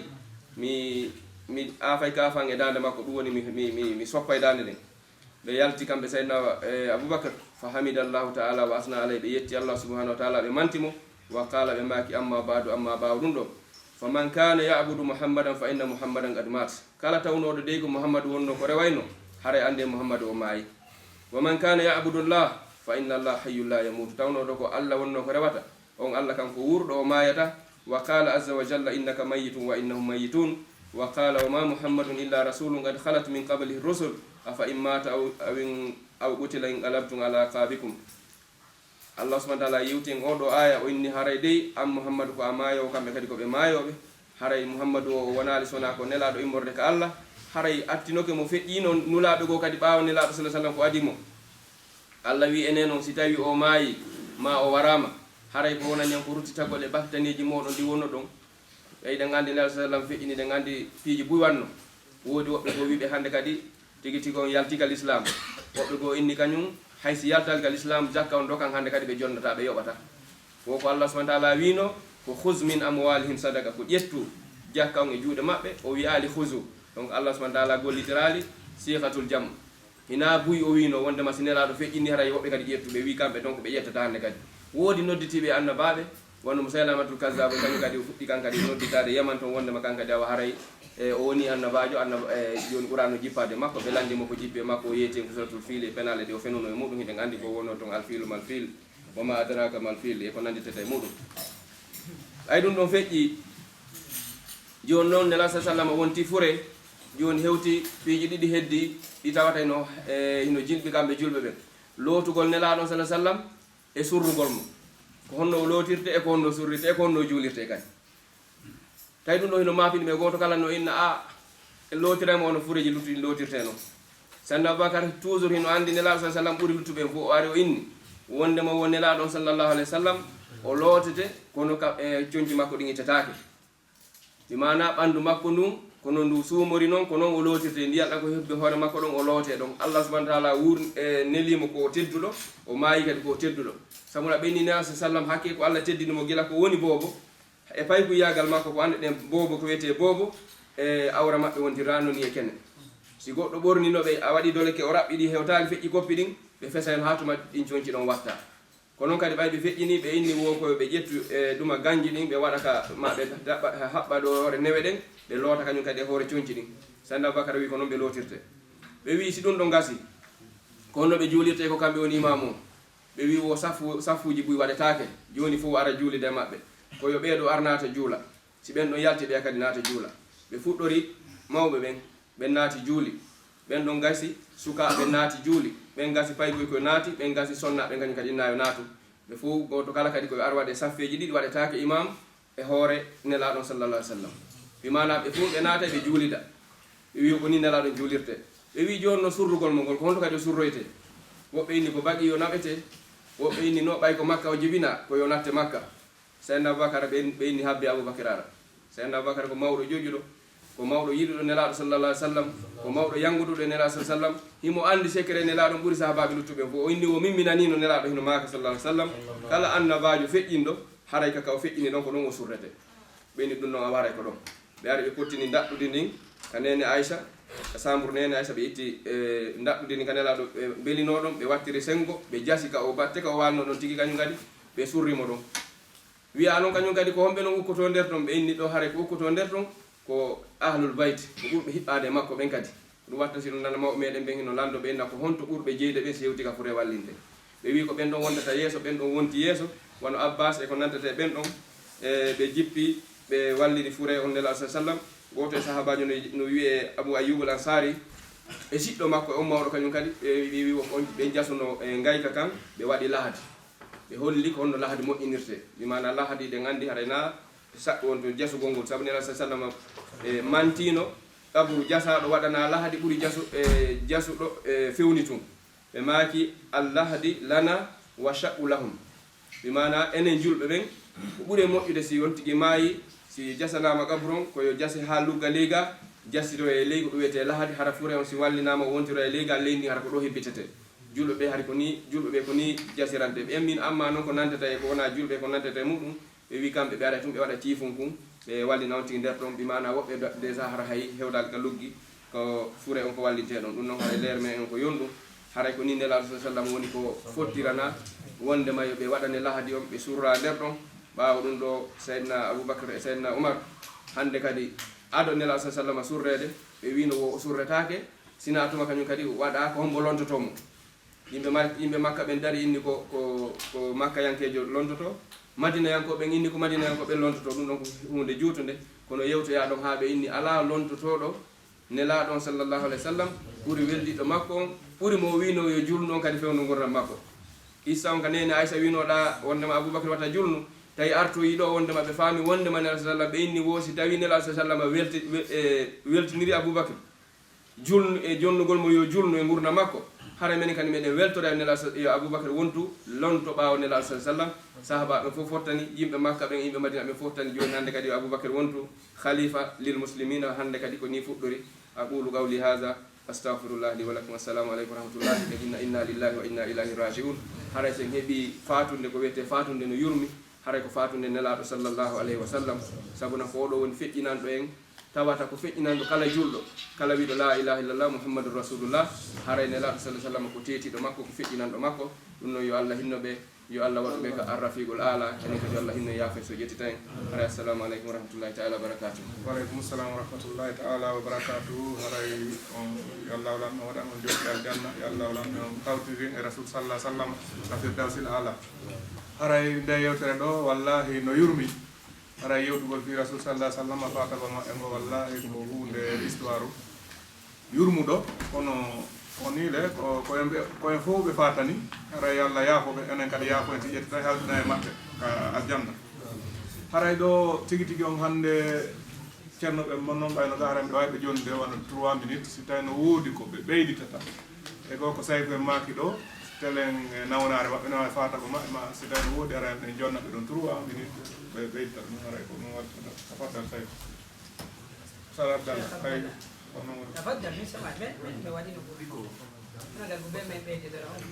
mi mi aafay kaafan e daande makko, ɗum woni mi mi mi, mi soppay daande nden. Ɓe yalti kamɓe Sayyidina e Abubakar, fa hamida Allahu ta'ala wa asna alayhi, ɓe yetti Allah subhanahu wa ta'ala, ɓe manti mo, wa qala, ɓe maaki, amma ba'du, amma ɓaawo ɗum ɗo, fa man kana ya'budu Muhammadan fa inna Muhammadan qad mat. Kala tawnooɗo dey ko Muhammadu wonno ko rewayno, haray annde Muhammadu o maayi. Wa man kana ya'budu Allah fa inna Allah hayyun la yamutu. Tawnooɗo ko Allah wonno ko rewata, on Allah kanko wuurɗo, o maayata. Wa qala azza wa jalla, innaka mayyitun wa innahum mayyitun. Wa qala, wa ma Muhammadun illa rasulun qad khalat min qablihi rusul, afa in mata aw aw in aw qutila inqalabtum ala aqabikum. Allah subhanahu wa ta'ala yewti en oo ɗoo aaya, o inni haray dey an Muhammadu ko a maayoowo, kamɓe kadi ko ɓe maayooɓe. Haray Muhammadu o, o wonaali so wonaa ko nelaaɗo immorde ka Allah. Haray attinoke mo, feƴƴiino nulaaɓe goo kadi ɓaawo nelaaɗo sallallahu alaihi wasallam ko adii mo. Allah wi'i enen on, si tawii o maayi, maa o waraama, haray ko wonani on ko ruttitagol e baktaneeji mooɗon ɗi wonnoɗon. Ɓay eɗen anndi nelaaɗo sallallahu alaihi wasallam feƴƴini, eɗen anndi piiji buy wanno. Woodi woɓɓe goo wi'ɓe hannde kadi tigi tigi on yalti ka lislaam. Woɓɓe goo inni kañum hay si yaltaali ka lislaam, jakka on dokan hannde kadi ɓe jonnataa, ɓe yoɓataa. Ko ko Allah subhanahu wa ta'ala wiino, ko khuz min amwalihim sadaqa, ko ƴettu jakka on e juuɗe maɓɓe, o wi'aali khuzu. Donc Allah subhanahu wa ta'ala gollitiraali siqatul jam. Hinaa buy o wiino wondema si nelaaɗo feƴƴini haray woɓɓe kadi ƴettu, ɓe wi'i kamɓe donc ɓe ƴettataa hannde kadi. Woodi nodditiiɓe annabaaɓe, wano Musaylamatul Kazzab, kañum kadi o fuɗɗi kan kadi nodditaade Yaman ton wondema kan kadi awa haray, e, o woni annabaajo, annaba-, e, jooni Qur'aan no jippaade makko, ɓe lanndi mo ko jippi e makko, o yeeti en ko Suratul Fiil e penaale ɗe o fenuno e muɗum, hiɗen anndi ko wonno ton, al fiilu mal fiil, wa ma adraka mal fiil, e ko nannditata e muɗum. Ɓay ɗum ɗon feƴƴi, jooni noon Nelaaɗo sallallahu alaihi wasallam wonti fure, jooni hewti piiji ɗiɗi heddi, ɗi tawata hino, e, hino jilɓi kamɓe julɓe ɓen. Lootugol Nelaaɗo sallallahu alaihi wasallam e surrugol mo. Ko honno o lootirte e ko honno o surrirte e ko honno o juulirte kadi. Tawi ɗum ɗo hino maafini ɓe, gooto kala no inna, a, e lootiray mo hono fureeji luttuɗi lootirte non. Sanna Abubakar toujours hino anndi Nelaaɗo sallallahu alaihi wasallam ɓuri luttuɓe ɓen fof, o ari o inni wonde mo won Nelaaɗo on sallallahu alaihi wasallam, o lootete kono ka, e, conci makko ɗin ittetaake. Bi maana ɓanndu makko ndun, kono ndu suumori non, ko non o lootirte. Ndiyam ɗam ko heɓude hoore makko ɗon, o lootee ɗon. Allah subhanahu wa ta'ala wuur-, e, nelii mo ko o tedduɗo, o maayi kadi ko o tedduɗo. Sabu na ɓe inni Nelaaɗo sallallahu alaihi wasallam hakke ko Allah teddini mo gila ko woni boobo, e paykuyaagal makko ko annduɗen boobo, ko wiyetee boobo, e, awra maɓɓe wontiraano ni e kene. Si goɗɗo ɓornino ɓe, a waɗi doleke, o raɓɓiɗi, hewtaali feƴƴi koppi ɗin, ɓe fesay haa tuma ɗin conci ɗon watta. Ko non kadi ɓay ɓe feƴƴini, ɓe inni wo ko ɓe ƴettu e ɗuma ganji ɗin, ɓe waɗa ka ma ɓe daɓɓa, haɓɓa ɗo hoore newe ɗen, ɓe loota kañum kadi e hoore conci ɗin. Sanna Abubakar wi'i ko non ɓe lootirte. Ɓe wi'i si ɗum ɗon gasi, ko honno ɓe juulirte ko kamɓe woni imaamu o? Ɓe wi'i wo saffu, saffuuji buy waɗetaake, jooni fof ara juulida e maɓɓe. Ko yo ɓee ɗo ar naata juula. Si ɓen ɗon yalti, ɓeya kadi naata juula. Ɓe fuɗɗori mawɓe ɓen, ɓen naati juuli. Ɓen ɗon gasi, sukaaɓe naati juuli. Ɓen gasi paykoy koy naati, ɓen gasi sonnaaɓe kañum kadi inna yo naatu. Ɓe fof gooto kala kadi ko yo ar waɗe saffeeji ɗiɗi waɗetaake imam e hoore Nelaaɗo on sallallahu alaihi wasallam. Bi maana ɓe fof ɓe naatay ɓe juulida. Ɓe wi'i ko ni Nelaaɗo on juulirte. Ɓe wi'i jooni no surrugol mo ngol, ko honto kadi o surroyte? Woɓɓe inni ko baqi yo naɓete, woɓɓe inni no ɓay ko Makka o jibina, ko yo natte Makka. Sayyidina Abubakar ɓe, ɓe inni habbi Abubakar ara. Sayyidina Abubakar ko mawɗo joƴƴuɗo, ko mawɗo yiɗuɗo Nelaaɗo sallallahu alaihi wasallam, ko mawɗo yanguduɗo e Nelaaɗo sallallahu alaihi wasallam. Himo andi secret Nelaaɗo ɓuri sahabaaɓe luttuɓe fof. O inni o mimminaniino Nelaaɗo hino maaka sallallahu alaihi wasallam. Kala annabaajo feƴƴinɗo, haray ka ka o feƴƴini ɗon ko ɗon o surrete. Ɓe inni ɗum ɗon a waray ko ɗon. Ɓe ari ɓe pottini ndaɗɗudi ndin ka neene Aisha, ka sambur neene Aisha, ɓe itti, e, ndaɗɗudi ndin ka Nelaaɗo, ɓe mbelino ɗon, ɓe wattiri sengo, ɓe jasi ka o batte ka o walno ɗon tigi kañum kadi, ɓe surri mo ɗon. Wi'a non kañum kadi ko homɓe non ukkotoo nder ton? Ɓe inni ɗo haray ko ukkotoo nder ton ko ahlul bayt, ko ɓurɓe hiɓɓaade e makko ɓen kadi. Ɗum watta si ɗum nana mawɓe meɗen ɓen hino lanndo ɓe inna ko honto ɓurɓe jeyde ɓen si hewti ka fure wallinde. Ɓe wi'i ko ɓen ɗon wondata yeeso, ɓen ɗon wonti yeeso, wano Abbas e ko nantata e ɓen ɗon, e ɓe jippi, ɓe wallini fure on Nelaaɗo sallallahu alaihi wasallam. Gooto e sahaabaajo no, no wi'e Abu Ayyub al Ansari, e siɗɗo makko e on mawɗo kañum kadi, ɓe wi'i, wi'i ko on, ɓe jasuno e ngayka kan, ɓe waɗi lahadi. Ɓe holli ko honno lahadi moƴƴinirte. Bi maana lahadi ɗen anndi haray na saɗɗo wonto jasugol ngol. Sabu Nelaaɗo sallallahu alaihi wasallam, e, mantino qabru jasaaɗo waɗana lahadi ɓuri jasu-, e, jasuɗo, e, fewni tun. Ɓe maaki, "Al-lahadi lana wa shaqqu lahum." Bi maana enen julɓe ɓen, ko ɓuri moƴƴude si on tigi maayi, si jasanaama qabru on, ko yo jase haa lugga leyga, jasitoye e ley ko ɗum wiyetee lahadi, hara fure on si wallinaama o wontiro e leyga, leydi hara ko ɗo hebbitetee. Julɓe ɓe hari ko ni, julɓe ɓe ko ni jasirante. Ɓe min amma non ko nantata e ko wona julɓe ko nantata e muɗum, Ɓe wi kamɓe ɓe ara tun ɓe waɗa ciifun kun, ɓe wallina on tigi nder ɗon, bi maana woɓɓe do- déjà hara hay hewdal ka luggi, ko fure on ko wallinte ɗon. Ɗum noon haray leer me en ko yonɗum. Haray ko ni Nelaaɗo sa sallam woni ko fottirana wondema yo ɓe waɗane lahadi on, ɓe surra nder ɗon. Ɓaawo ɗum ɗo Seydina Abubakar e Seydina Umar hannde kadi ado Nelaaɗo sa sallam surreede, ɓe wino wo o surretaake, sina tuma kañum kadi waɗa ko hombo lontoto mo. Yimɓe Mar- yimɓe Makka ɓen dari inni ko ko ko Makkayankeejo lontoto. Madinayankooɓe ɓen inni ko Madinayankooɓe ɓen lontoto. Ɗum ɗon ko huunde juutunde, kono yewtoyaa ɗon haa ɓe inni alaa lontotooɗo Nelaaɗo on sallallahu alayhi wa sallam ɓuri weldiɗo makko on, ɓuri mo o wino yo julnu on kadi fewndo ngurndan makko. Issa on ka neene Aysa winoɗa wondema Abubakar wata julnu, tawi artoyi ɗo wondema ɓe faami wondema Nelaaɗo sallam ɓe inni wo si tawi Nelaaɗo sallam welti- wel- e weltiniri Abubakar julnu e jonnugol mo yo julnu e ngurna makko. Hara menen kadi meɗen weltora e Nelaaɗo sa- yo Abubakar wontu lonto ɓaawo Nelaaɗo sa sallam. Sahaba ɓen fof fottani, yimɓe Makka ɓen, yimɓe Madina ɓen fof fottani. Jooni hannde kadi yo Abubakar wontu khalifa lil muslimina. Hannde kadi ko ni fuɗɗori. Aqulu qawli hadha, astaghfirullah li wa lakum. Assalamu aleykum wa rahmatullahi. Ɓe inna inna lillahi wa inna ilayhi raji'un. Haray sen heɓi fatunde ko wiyete fatunde no yurmi. Haray ko fatunde Nelaaɗo sallallahu alayhi wa sallam, sabuna ko oɗo woni feƴƴinanɗo en, tawata ko feƴƴinanɗo kala julɗo, kala wiɗo la ilaha illallah Muhammadur Rasulullah. Haray Nelaaɗo sallallahu alayhi wa sallam ko teetiɗo makko, ko feƴƴinanɗo makko. Ɗum noon yo Allah hinno ɓe, yo Allah waɗu ɓe ka arrafiqul ala, enen kadi yo Allah hinno yaafa so ƴettita en. Haray assalamu aleykum wa rahmatullahi taala wa barakatuh. Wa aleykum salam wa rahmatullahi taala wa barakatuh. Haray on yo Allah waɗan on waɗan on jokki aljanna, yo Allah waɗan on tawtiri e Rasul sallallahu alayhi wa sallam ka firdawsil ala. Haray nde yewtere ɗo wallahi no yurmi. Haray yewtugol fii Rasul sallallahu alayhi wa sallam, faata ko maɓɓe ngo wallahi ko huunde histoire yurmuɗo, kono o nii le ko ko en ɓe- ko en fof ɓe faatani. Haray yo Allah yaafo ɓe, enen kadi yaafo en si ƴetti tawi hawtina e maɓɓe ka aljanna. Haray ɗo tigi tigi on hannde Ceerno ɓe mon noon ɓayno ga haray mbiɗa waawi ɓe joonnude wano trois minutes, si tawi no woodi ko ɓe ɓeyditata. E ko ko Sayku en maaki ɗo, telen e nawnaare maɓɓe no e faata ko maɓɓe ma, si tawi no woodi haray en jonna ɓe ɗon trois minutes, ɓe ɓeyditata ɗum haray ko ɗum waɗata. Tafaddal Sayku. Sara Abdallah, ay, ko noon woni. Tafaddal, min sama, min, min, mi waɗino ko. Ana ko ɓe men ɓeyditata on.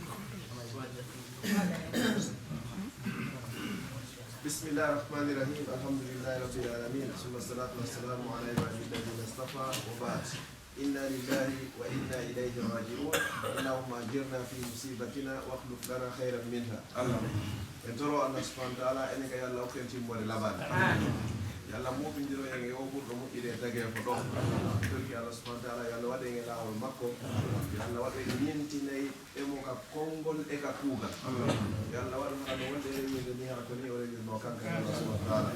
بسم الله الرحمن الرحيم. الحمد لله رب العالمين. ثم الصلاة والسلام على عباده الذين اصطفى وبعد. إنا لله وإنا إليه راجعون. اللهم أجرنا في مصيبتنا واخلف لنا خيرا منها. Amin. En toro Allah subhanahu wa ta'ala, enen ka yo Allah hokku en timmoode labande. Amin. Yo Allah moɓindiro en e o ɓurɗo moƴƴude e tageefo ɗo. Torki Allah subhanahu wa ta'ala, yo Allah waɗu en e laawol makko. Yo Allah waɗu en ñentinay e mo ka konngol e ka kuugal. Yo Allah waɗu hara no wonde e rewirde ni, hara ko ni o rewirno kanko Allah subhanahu wa ta'ala.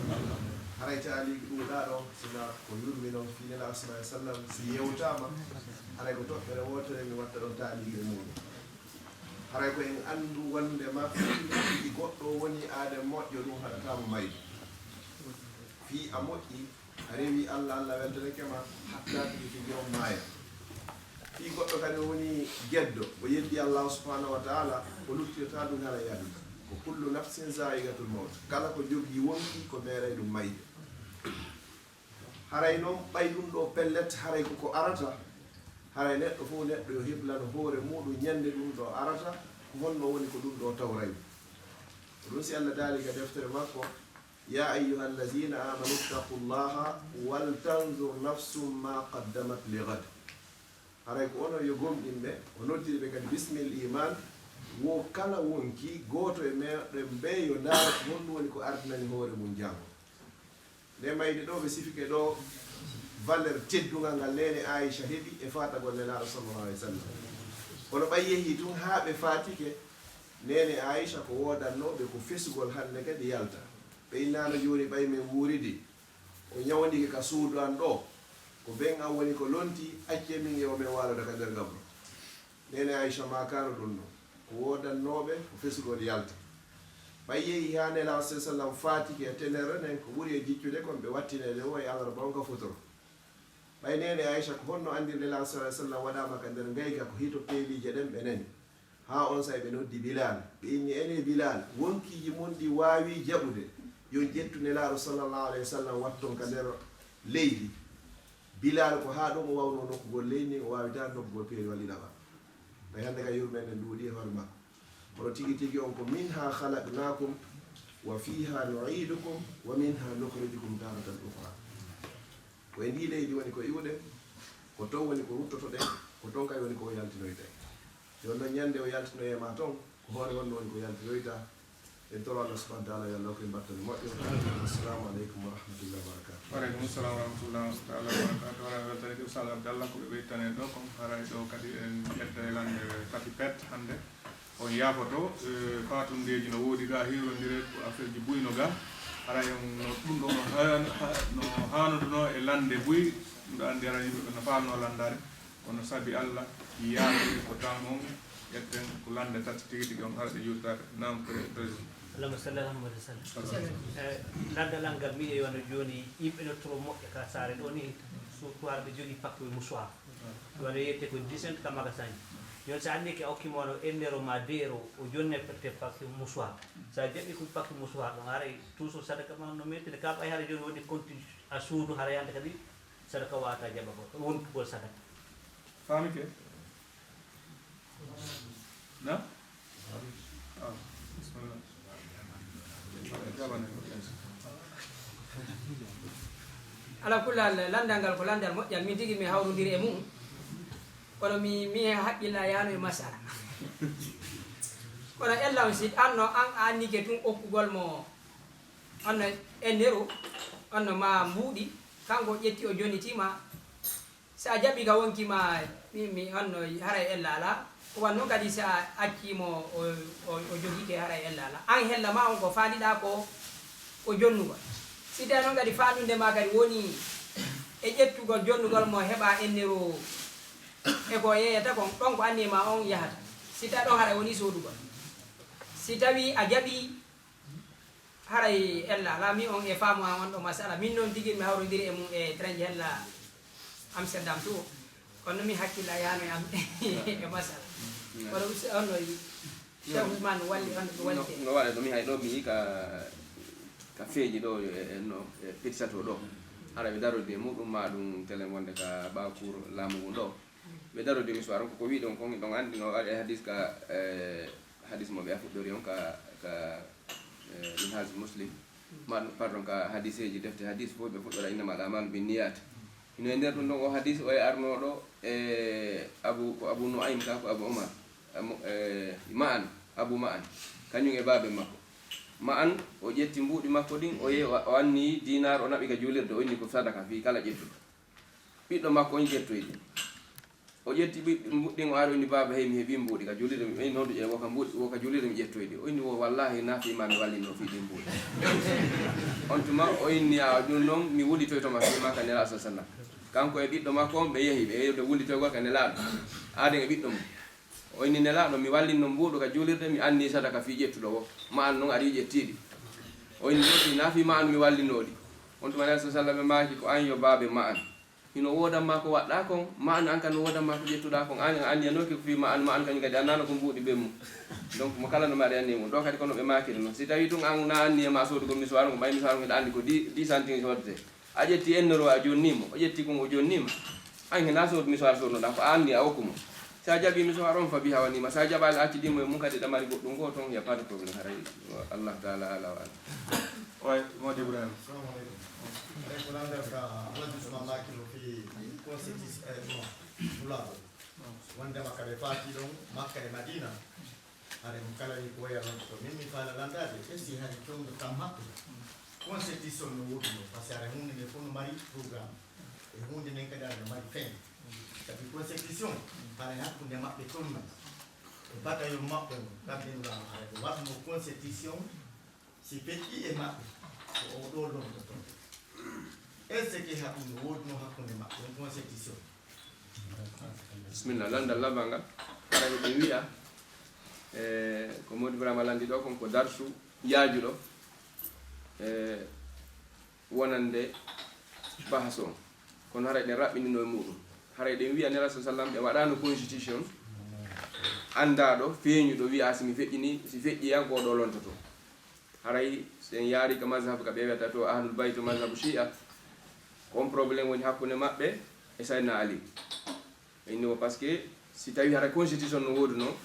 Haray taaliiɓe ɗuuɗaa ɗo, sina ko yurmi non fii Nelaaɗo sallallahu alayhi wa sallam, si yewtaama, haray ko toɓɓere wootere mi watta ɗon taaliiɓe e muuɗum. Haray ko en anndu wondema fii goɗɗo woni aaden moƴƴo, ɗum haɗataa mo mayde. Fii a moƴƴi, a rewi Allah, Allah weltanike ma, hattaaki fii on maaya. Fii goɗɗo kadi woni geddo, o yeddi Allah subhanahu wa ta'ala, o luttirta ɗum haray aduna. Ko kullu nafsin za'iqatul mawt. Kala ko jogii wonki, ko meeray ɗum mayde. Haray non, ɓay ɗum ɗo pellet, haray ko ko arata, haray neɗɗo fof neɗɗo yo heblano hoore muuɗum ñande ɗum ɗo arata, ko honno woni ko ɗum ɗo tawray. Ko ɗum si Allah daali ka deftere makko, يا أيها الذين آمنوا اتقوا الله ولتنظر نفس ما قدمت لغد. Haray ko onon yo gomɗinɓe, o noddiri ɓe kadi bismil iman, wo kala wonki gooto e meɗen ɓe yo ndaar honɗum woni ko ardinani hoore mum janngo. Nde mayde ɗo ɓe sifike ɗo valeur teddungal ngal neene Aisha heɓi e faatagol Nelaaɗo sallallahu alaihi wasallam. Kono ɓay yehi tun haa ɓe faatike, neene Aisha ko woodannooɓe ko fesugol hannde kadi yalta. Ɓe innaano jooni ɓay men wuuridi, o ñawndike ka suudu an ɗo, ko ben an woni ko lonti, accee min e o men waaloda ka nder gabro. Neene Aisha maakaano ɗum ɗo, ko woodannooɓe ko fesugol yalta. Ɓay yehi haa Nelaaɗo sallallahu alaihi wasallam faatike e tenere nden, ko ɓuri e jiccude kon ɓe wattineede o e alarba on ka fotoro. Ɓay neene Aisha ko honno anndiri Nelaaɗo sallallahu alaihi wasallam waɗaama ka nder ngayka ko hito peeliije ɗen ɓe nani. Haa on saa'i ɓe noddi Bilaal. Ɓe inni, "Ene Bilaal, wonkiiji mon ɗi waawi jaɓude, yo ƴettu Nelaaɗo sallallahu alaihi wasallam watton ka nder leydi." Bilaal ko haa ɗon o waawno nokkugol leydi ndin, o waawitaa nokkugol peeriwal ɗiɗaɓal. Ɓay hannde ka yurmeende nduuɗi e hoore makko. Kono tigi tigi on ko, "Minha khalaqnakum وفيها نعيدكم ومنها نخرجكم تارة أخرى. Ko e ndii leydi woni ko iwɗen, ko toon woni ko ruttotoɗen, ko toon kadi woni ko yaltinoyten. Yo noon ñande o yaltinoyee ma toon, ko hoore honno woni ko yaltinoyta. En toro Allah subhanahu wa taala yo Allah hokku en battane moƴƴo. Assalamu aleykum wa rahmatullahi wa barakatuh. Wa aleykum salam wa rahmatullahi taala wa barakatuh. Wala weltanike Oustaz Abdallah ko ɓe ɓeytane ɗo kon, haray ɗo kadi en ƴetta e lande tati pet hannde. On yaafoto, eh, faatundeeji no woodi ga, hiirondire ko affaire ji buy no ga. Haray on no ɗum ɗo no haan-, ha-, no haanodunoo e lande buy, ɗum ɗo anndi haray yimɓe ɓe no faalnoo landaade. Kono sabi Allah, yaafee ko tan on ƴetten ko lande tati tigi tigi on, hara ɗe juutaaka. Naam, pre-, président. Allahumma salli ala Muhammad wa sallam. Eh, landal an ngal, miɗo wiya wano jooni, yimɓe no toro moƴƴa ka saare ɗo ni, surtout hara ɓe jogii paquet mouchoir. Wano yette ko dix cent ka magasin ji. Jooni sa anndi ke a okki mo wano ennero ma deero, o jonne perte paquet mouchoir. Sa jaɓi ko paquet mouchoir ɗon, haray toujours sadaka ma no metti, ka ɓay hara jooni woni konti a suudu, hara yande kadi sadaka wata jaɓa ko wontugol sadaka. Faami ke? Na? Ah, bismillah. Ala kulli hal, landal ngal ko landal moƴƴal, min tigi mi hawrodiri e mum. Kono mi, mi haqqilla yaano e masala. Kono ella on sit anno an a annike tun okkugol mo, anno enneru, anno ma mbuuɗi, kanko ƴetti o jonnitima. Sa jaɓi ka wonki ma, mi, mi, anno haray ella ala. Ko wan noon kadi sa acci mo o, o, o jogike haray ella ala. An hella ma on ko faaliɗa ko, ko jonnugol. Si tawi noon kadi faalunde ma kadi woni e ƴettugol jonnugol mo heɓa enneru e ko yeeyata kon, ɗon ko anniye ma on yahata. Si tawi ɗon haray woni soodugol. Si tawi a jaɓi haray ella ala, mi on e faamu an on ɗo masala. Min noon tigi mi hawrodiri e mum e train ji hella Amsterdam to. Kono mi hakkilla yaano e am e masala. Kono usi on no yi. Cheikh Ousmane walli on ko walli. No, no waɗa ɗo mi hay ɗo mi yi ka, ka feeji ɗo e, e no, e Pitsato ɗo. Hara ɓe darodi e muɗum ma ɗum telen wonde ka ɓaawo kuuro laamu ngun ɗo. Ɓe darodi mi soir on ko, ko wiɗon kon, ɗon anndi no waɗa e hadis ka, e, hadis mo ɓe a fuɗɗori on ka, ka, e, Minhaj Muslim. Ma, pardon, ka hadiseeji, defte hadis fof ɓe fuɗɗora innamal a'malu binniyat. Hino e nder ɗum ɗon o hadis o e arnooɗo e Abu, ko Abu Nu'aym ka ko Abu Umar. Amo-, e, Ma'an, Abu Ma'an. Kañum e baabe makko. Ma'an o ƴetti mbuuɗi makko ɗin, o yehi o, o anni dinar o naɓi ka juulirde, o inni ko sadaka fii kala ƴettuɗo. Ɓiɗɗo makko on ƴettoyi ɗin. O ƴetti ɓiɓɓe mbuuɗi ɗin, o ari, o inni, "Baaba, hey, mi heɓii mbuuɗi ka juulirde, mi ɓeyni noon, e wo ka mbuuɗi, wo ka juulirde mi ƴettoyi ɗi." O inni, "Wo, wallaahi, na fii ma mi wallinoo fii ɗin mbuuɗi." On tuma, o inni, "A, ɗum noon, mi wullitoyto ma fii ma ka Nelaaɗo, sallallahu alaihi wasallam." Kanko e ɓiɗɗo makko on, ɓe yehi, ɓe yehi wullitorgol ka Nelaaɗo, aaden e ɓiɗɗo mum. O inni, "Nelaaɗo, mi wallinno mbuuɗu ka juulirde, mi anni sadaka fii ƴettuɗo wo. Ma'an noon ari ƴetti ɗi." O inni, "Ɗo fii na fii Ma'an mi wallinoo ɗi." On tuma Nelaaɗo, sallallahu alaihi wasallam, ɓe maaki, "Ko an yo baabe Ma'an." Hino woodan ma ko waɗɗaa kon, Ma'an an kan no woodan ma ko ƴettuɗaa kon, an a anniyanooki ko fii Ma'an, Ma'an kañum kadi annaano ko mbuuɗi ɓe mum. Donc, mo kala no mari anniya mum. Ɗo kadi kono ɓe maakiri noon. Si tawii tun an na anniya ma soodugol misuwaaru ngu, ɓay misuwaaru ngu hiɗa anndi ko dix, dix centimes soodete. A ƴetti ennero a jonnii mo, o ƴetti kon o jonnii ma. An hina soodu misuwaaru soodnoɗaa ko a anni a okku mo. Si a jaɓii misuwaaru on fa biha wa ni'ma. Si a jaɓaali a accidii mo e mum kadi ɗa mari goɗɗum goo ton, y a pas de problème haray. Allah taala ala wa ala. Oy, Mawdi Ibrahima. Assalamu aleykum. Aleykum salam, ka arrondissement Makilo fii constitution, eh, non, Nulaaɗo. Wondema ka ɓe faati ɗon Makka e Madina. Hare mo kala wi ko waya lon ko min mi faala landaade, e si hari toon kam hakkunde. Constitution no woodi no, parce que hare huunde nde fof no mari programme. E huunde nden kadi hare no mari fin. Sabi constitution, hare hakkunde maɓɓe toon no. E bataillon maɓɓe no, kamɓe no hare ko waɗno constitution. Si feƴƴi e maɓɓe, ko o ɗo lomtoto. Est-ce que haɗum no woodunoo hakkunde maɓɓe, on constitution? Bismillah, lanndal labal ngal. Hara hiɗen wi'a, e, ko Mody Ibrahima lanndi ɗo kon ko darsu yaajuɗo, e, wonande bahas on. Kono haray ɗen raɓɓinino e muɗum. Haray ɗen wi'a Nelaaɗo sallam ɓe waɗano constitution anndaɗo, feeñuɗo, wi'a si mi feƴƴini, si feƴƴi yan ko ɗo lontoto. Haray si en yaari ka mazhab ka ɓe wi'ata to Ahlul Bayt, mazhabu Shi'a, ko on problème woni hakkunde maɓɓe e Sayyidina Ali. Ɓe inni mo parce que si tawi haray constitution no woduno,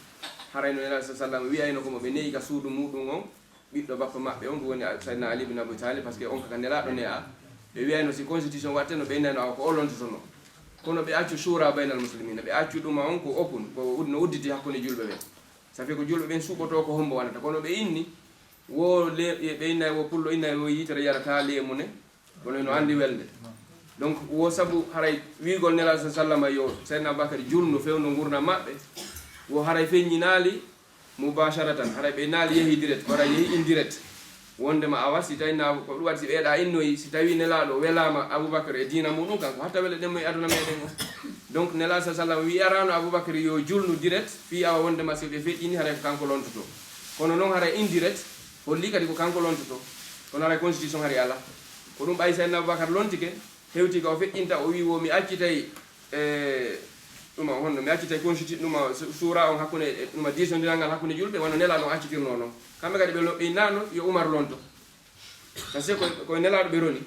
haray no Nelaaɗo sallam wi'ayno ko mo ɓe ne'i ka suudu muɗum on, ɓiɗɗo bappa maɓɓe on, ɗum woni Sayyidina Ali bin Abi Talib, parce que on kaka nelaaɗo ne a. Ɓe wiyayno si constitution waɗte no ɓe innayno awa ko o lontotono. Kono ɓe accu shura baynal muslimina, ɓe accu ɗuma on ko open, ko ud-, no udditi hakkunde julɓe ɓen. Ça fait ko julɓe ɓen suɓoto ko hombo waɗata. Kono ɓe inni, wo le-, ɓe innay wo pullo innay wo yitere yarata leemu ne, kono no andi welde. Donc, wo sabu haray wiigol Nelaaɗo sa sallama yo Sayyidina Abubakar julnu fewndo ngurndan maɓɓe, wo haray feññinaali mubasharatan, haray ɓe naali yehi direct, wara yehi indirect. Wondema awa, si tawi na ko ɗum waɗi, si ɓeeɗa innoyi, si tawi Nelaaɗo welaama Abubakar e diina muɗum, kanko hatta wela ɗen mo e aduna meɗen o. Donc, Nelaaɗo sa sallam wi arano Abubakar yo julnu direct, fii awa wondema si ɓe feƴƴini, haray ko kanko lontoto. Kono non haray indirect, holli kadi ko kanko lontoto. Kono haray constitution hari ala. Ko ɗum ɓay Sayyidina Abubakar lontike, hewti ka o feƴƴinta, o wi wo mi accitay, e, ɗuma honno, mi accitay constitution, ɗuma su-, suura on hakkunde, e, ɗuma diisondiral ngal hakkunde julɓe, wano Nelaaɗo on accitirno non. Kamɓe kadi ɓe lo-, ɓe innano yo Umar lonto. Parce que ko, ko Nelaaɗo ɓe roni.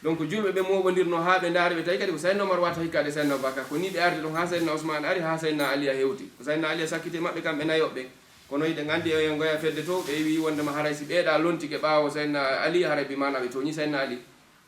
Donc, julɓe ɓe mooɓondirno haa ɓe ndaari ɓe tawi kadi ko Sayyidina Umar wata hikkaade Sayyidina Abubakar. Ko ni ɓe ardi ɗon haa Sayyidina Usmaan ari, haa Sayyidina Ali a hewti. Ko Sayyidina Ali a sakkiti e maɓɓe kamɓe nayoɓe. Kono hiɗen anndi e ngoya fedde to, ɓe wi wondema haray si ɓeeɗa lontike ɓaawo Sayyidina Ali, haray bi maana ɓe tooñi Sayyidina Ali.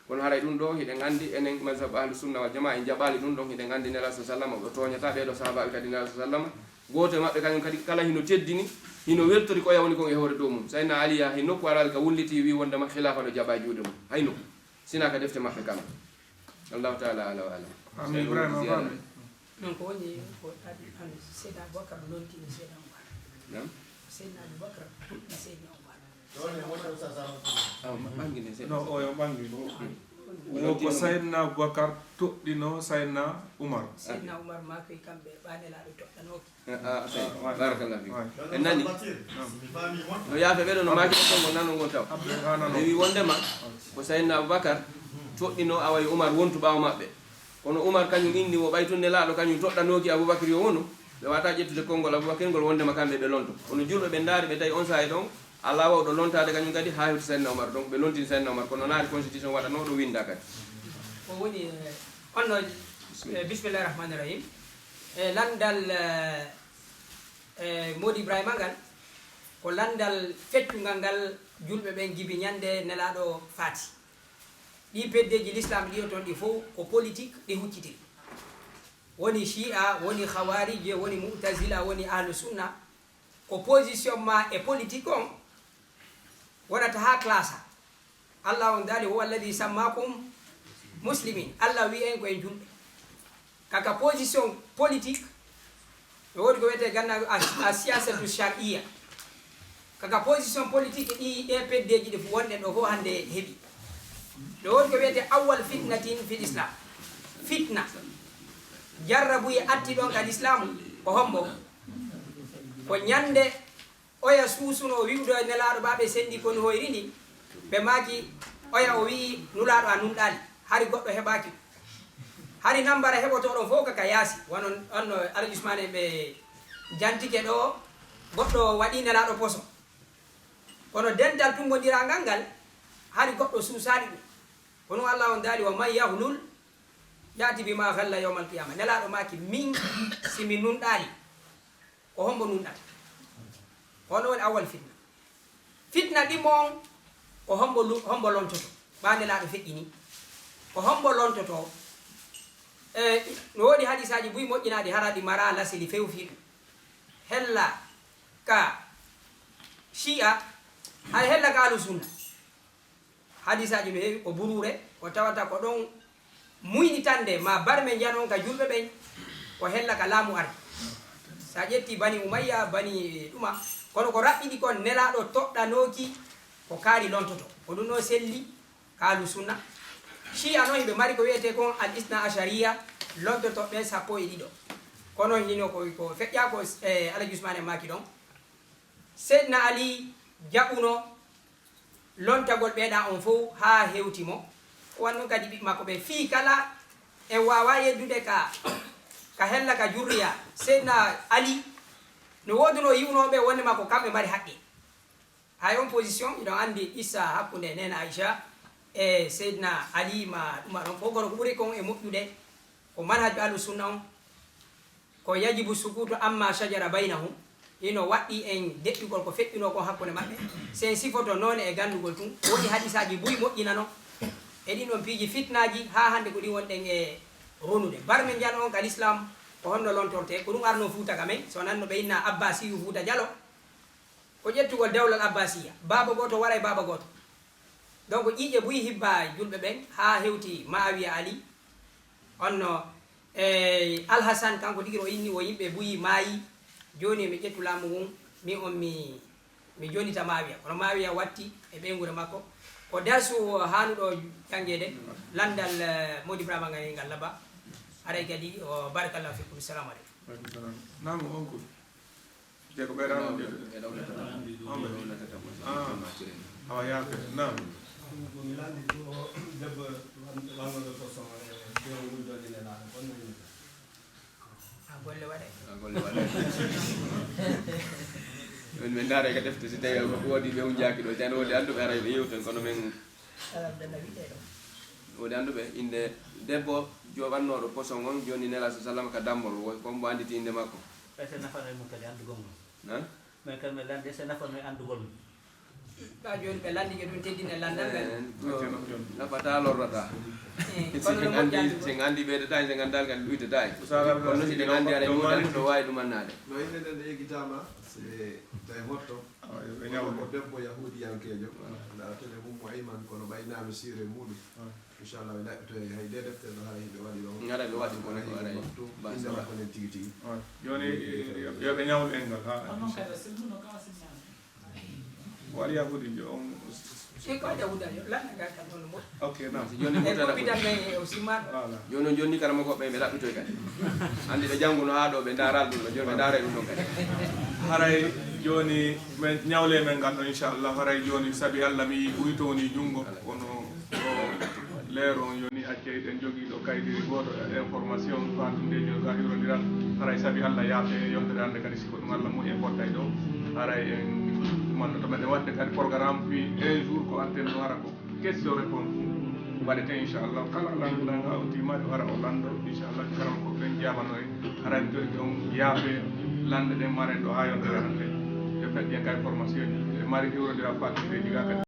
Kono haray ɗum ɗo, hiɗen anndi enen mazhab ahlu sunna wal jamaa en jaɓaali ɗum ɗon, hiɗen anndi Nelaaɗo sa sallama, o tooñata ɓee ɗo sahaabaaɓe kadi Nelaaɗo sa sallama. Gooto e maɓɓe kañum kadi kala hino teddini, hino weltori ko oya woni kon e hoore dow mum. Sayyidina Ali yaha he nokku araali ka wulliti wi wondema khilaafa ɗo jaɓa juuɗe mum. Hay nokku. Sina ka defte maɓɓe kamɓe. Allahu taala ala wa alam. Amin. Ibrahima, a faami? Non ko woni ko adi an Seydina Abubakar lontini Seydina Umar. Naam. Seydina Abubakar toɗɗi Seydina Umar. Awa, ma-, ɓangine seeɗa. No, o yo ɓangi ɗo. Wo ko Sayyidina Abubakar toɗɗino Sayyidina Umar. Seydina Umar maaki kamɓe ɓa Nelaaɗo toɗɗanooki. Ah, ah, sey. Ah, ouais. Barakallahu fiik. Ouais. En nani? Naam. No yaafe ɓe ɗo no maaki ɗo konngol nano ngon taw. Abbe, ah, nano. Ɓe wi wondema ko Sayyidina Abubakar toɗɗino awa yo Umar wontu ɓaawo maɓɓe. Kono Umar kañum inni wo ɓay tun Nelaaɗo kañum toɗɗanooki Abubakar yo wonu. Ɓe wata ƴettude konngol Abubakar ngol wondema kamɓe ɓe lonto. Kono julɓe ɓe ndaari ɓe tawi on saa'i ɗon Alaa wawɗo lontaade kañum kadi haa hewti Sayyidina Umar. Donc, ɓe lontini Sayyidina Umar, kono naari constitution waɗanoo ɗo winnda kadi. Ko woni, eh, on no, eh, bismillahi rahmani rahim. E lanndal, eh, eh, Moodi Ibrahima ngal, ko lanndal feccungal ngal julɓe ɓen gibi ñande Nelaaɗo faati. Ɗi peddeeji Lislaam ɗi o toon ɗi fof ko politique ɗi huccitiri. Woni Shi'a, woni Khawarij, woni Mu'tazila, woni Ahlu Sunna. Ko position ma e politique on wonata haa classa. Allah on daali, "Huwa alladhi sammakum muslimin." Allah wi en ko en julɓe. Kaka position politique, no woodi ko wiyetee ganna a, a siyasatu shar'iyya. Kaka position politique ɗi, ɗe peddeeji ɗi wonɗen ɗo fof hannde heɓi. No woodi ko wiyetee awwal fitnatin fil Islam. Fitna. Jarrabuye atti ɗon ka Lislaamu ko hombo? Ko ñande oya suusuno wi'ude e Nelaaɗo ɓa ɓe senndi koni hoyri ni, ɓe maaki oya o wi'i Nulaaɗo a nunɗaali, hari goɗɗo heɓaaki. Hari nambara heɓotooɗon fof kaka yaasi, wano on no Alhaji Usmaan en ɓe jantike ɗo, goɗɗo waɗi Nelaaɗo poso. Kono dental tumbondirangal ngal, hari goɗɗo suusaali ɗum. Kono Allah on daali, "Wa man yahlul ya'ti bima ghalla yawmal qiyama." Nelaaɗo maaki, min si mi nunɗaali, ko hombo nunɗata? Hono woni awwal fitna. Fitna ɗimmo on, ko hombo lu-, hombo lontoto? Ɓa Nelaaɗo feƴƴini. Ko hombo lontoto? E, no woodi hadisaaji buy moƴƴinaaɗi hara ɗi mara lasili few fii ɗum. Hella ka Shi'a, hay hella ka Ahlu Sunna. Hadisaaji no heewi, ko buruure, ko tawata ko ɗon muynitande ma barme njanon ka julɓe ɓen, ko hella ka laamu ari. Sa ƴetti Bani Umayya, Bani ɗuma, kono ko raɓɓiɗi kon Nelaaɗo toɗɗanooki ko kaari lontoto. Ko ɗum ɗo selli ka Ahlu Sunna. Shi'a non hiɓe mari ko wiyetee kon al isna ashariya, lontotoɓe sappo e ɗiɗo. Kono hino ko, ko feƴƴa ko, eh, Alhaji Usmaan en maaki ɗon. Seydina Ali jaɓuno lontagol ɓeeɗa on fow haa hewti mo. O wanno kadi ɓiɓɓe makko ɓe fii kala en waawa yeddude ka, ka hella ka jurriya. Seydina Ali no wooduno yi'unooɓe wonde makko kamɓe mari haqqe. Hay on position, iɗon anndi qissa hakkunde Neena Aisha e Seydina Ali ma ɗum aɗon fof, kono ko ɓuri kon e moƴƴude ko manhaju Ahlu Sunna on. Ko yajibu sukutu amma shajara baynahum. Hino waɗɗii en deƴƴugol ko feƴƴunoo kon hakkunde maɓɓe, si en sifoto noone e ganndugol tun, ko woni hadisaaji buy moƴƴinanoo e ɗin ɗon piiji fitnaaji, haa hannde ko ɗin wonɗen e ronude. Barme Njan on ka Lislaam, ko honno lontortee? Ko ɗum arnoo Fuuta ka men, so nanno ɓe inna Abbaasiyu Fuuta Jalo, ko ƴettugol dawlal Abbaasiya, baaba gooto waray baaba gooto. Donc, ƴiiƴe buy hibbaa julɓe ɓen, haa hewti Maawiya Ali, on no, e Alhasan, kanko tigi o inni, o yimɓe buy maayi. Jooni, mi ƴettu laamu ngun, mi on mi, mi jonita Maawiya. Kono Maawiya watti e ɓeynguure makko. Ko darsu haanuɗo janngeede, lanndal, eh, Modi Brahma Ngani ngal laba. Aray kadi, o, barakallahu fikum. Salamu aleykum. Waaleykum salam. Naam, on ko? Je ko ɓeydaano de. On ɓe. Ah. Awa, yaafe. Naam. Ko mi lanndi ko debbo wan-, wannooɗo ko so, eh, dewol ngol jooɗi nelaaɗo. Kon no yimɓe. A golle waɗe. A golle waɗe. Min, min ndaare ka defte, si tawi ko woodi ɓe wunjaaki ɗo, tan woodi annduɓe aray ɓe yewten, kono min Alhamdulillah, wiɗe ɗo. Woodi annduɓe innde debbo jooɓannooɗo poson on, jooni Nelaaɗo sallam ka dammol, wo-, ko mbo annditi innde makko? Ɓe se nafanoo e mum kadi anndugol mum. Hein? Mais kadi mi lanndi se nafanoo e anndugol mum. Ka jooni ɓe lanndi ke ɗum teddina lanndal ngal. Eh, ko nafataa lorrataa. Eh, si kono ɓe no anndi, moƴƴani si ɓe anndi ɓeydataake, si ɓe anndaali kadi ɗuytataake. Kono si ɓe anndi aray, ɗum anndi ɗo waawi ɗum annaade. No innde nden yeggitaama, si tawi hotto. Awa, yo ɓe ñawlu. Ko debbo yahuudiyankeejo, na tele Ummu Ayman, kono ɓay naami siire muuɗum. Inchallah, ɓe ɗaɓɓitoyay hay nde deftere ɗo, hara hiɓe waɗi ɗon. Hara ɓe waɗi ɗon, hara hiɓe waɗi ɗon. Bas. Innde makko nden tigi tigi. Jooni, yo, yo ɓe ñawlu engal, ha. Kono kadi, sirru no kawa sinnaani. Ko waɗi yahuudijo on? E ko waɗi yahuudijo? Lanna ngal kan hono moƴƴi. Ok, naam. Si jooni e mutara ko bidan men e o simman. Voilà. Jooni, jooni karamoko ɓe, ɓe ɗaɓɓitoy kadi. Anndi ɓe jannguno haa ɗo, ɓe ndaaral ɗum ɗo, jooni ɓe ndaaray ɗum ɗon kadi. Haray jooni men ñawle men ngal ɗo, inchallah. Haray jooni, sabi Allah, mi yii ɓuyto woni junngo, kono ɗo leero on yoni accay ɗen jogii ɗo kaydiri gooto e information faandude e ka hiwrondiral. Haray sabi Allah yaafe yontere hannde kadi, si ko ɗum Allah moƴƴi en fottay ɗo. Haray en ɗumanno to meɗen waɗde kadi programme fii un jour ko atten ɗo hara ko. Question réponse waɗete, inchallah. Kala lanndaaɗo o tiimaade, o ara o lanndo, inchallah. Karamoko ɓen jaabano en. Haray mi torike on yaafe lannde ɗen maren ɗo haa yontere hannde. Yo fedde en kay formation ji. E mari hiwrondira faatude e diga kadi.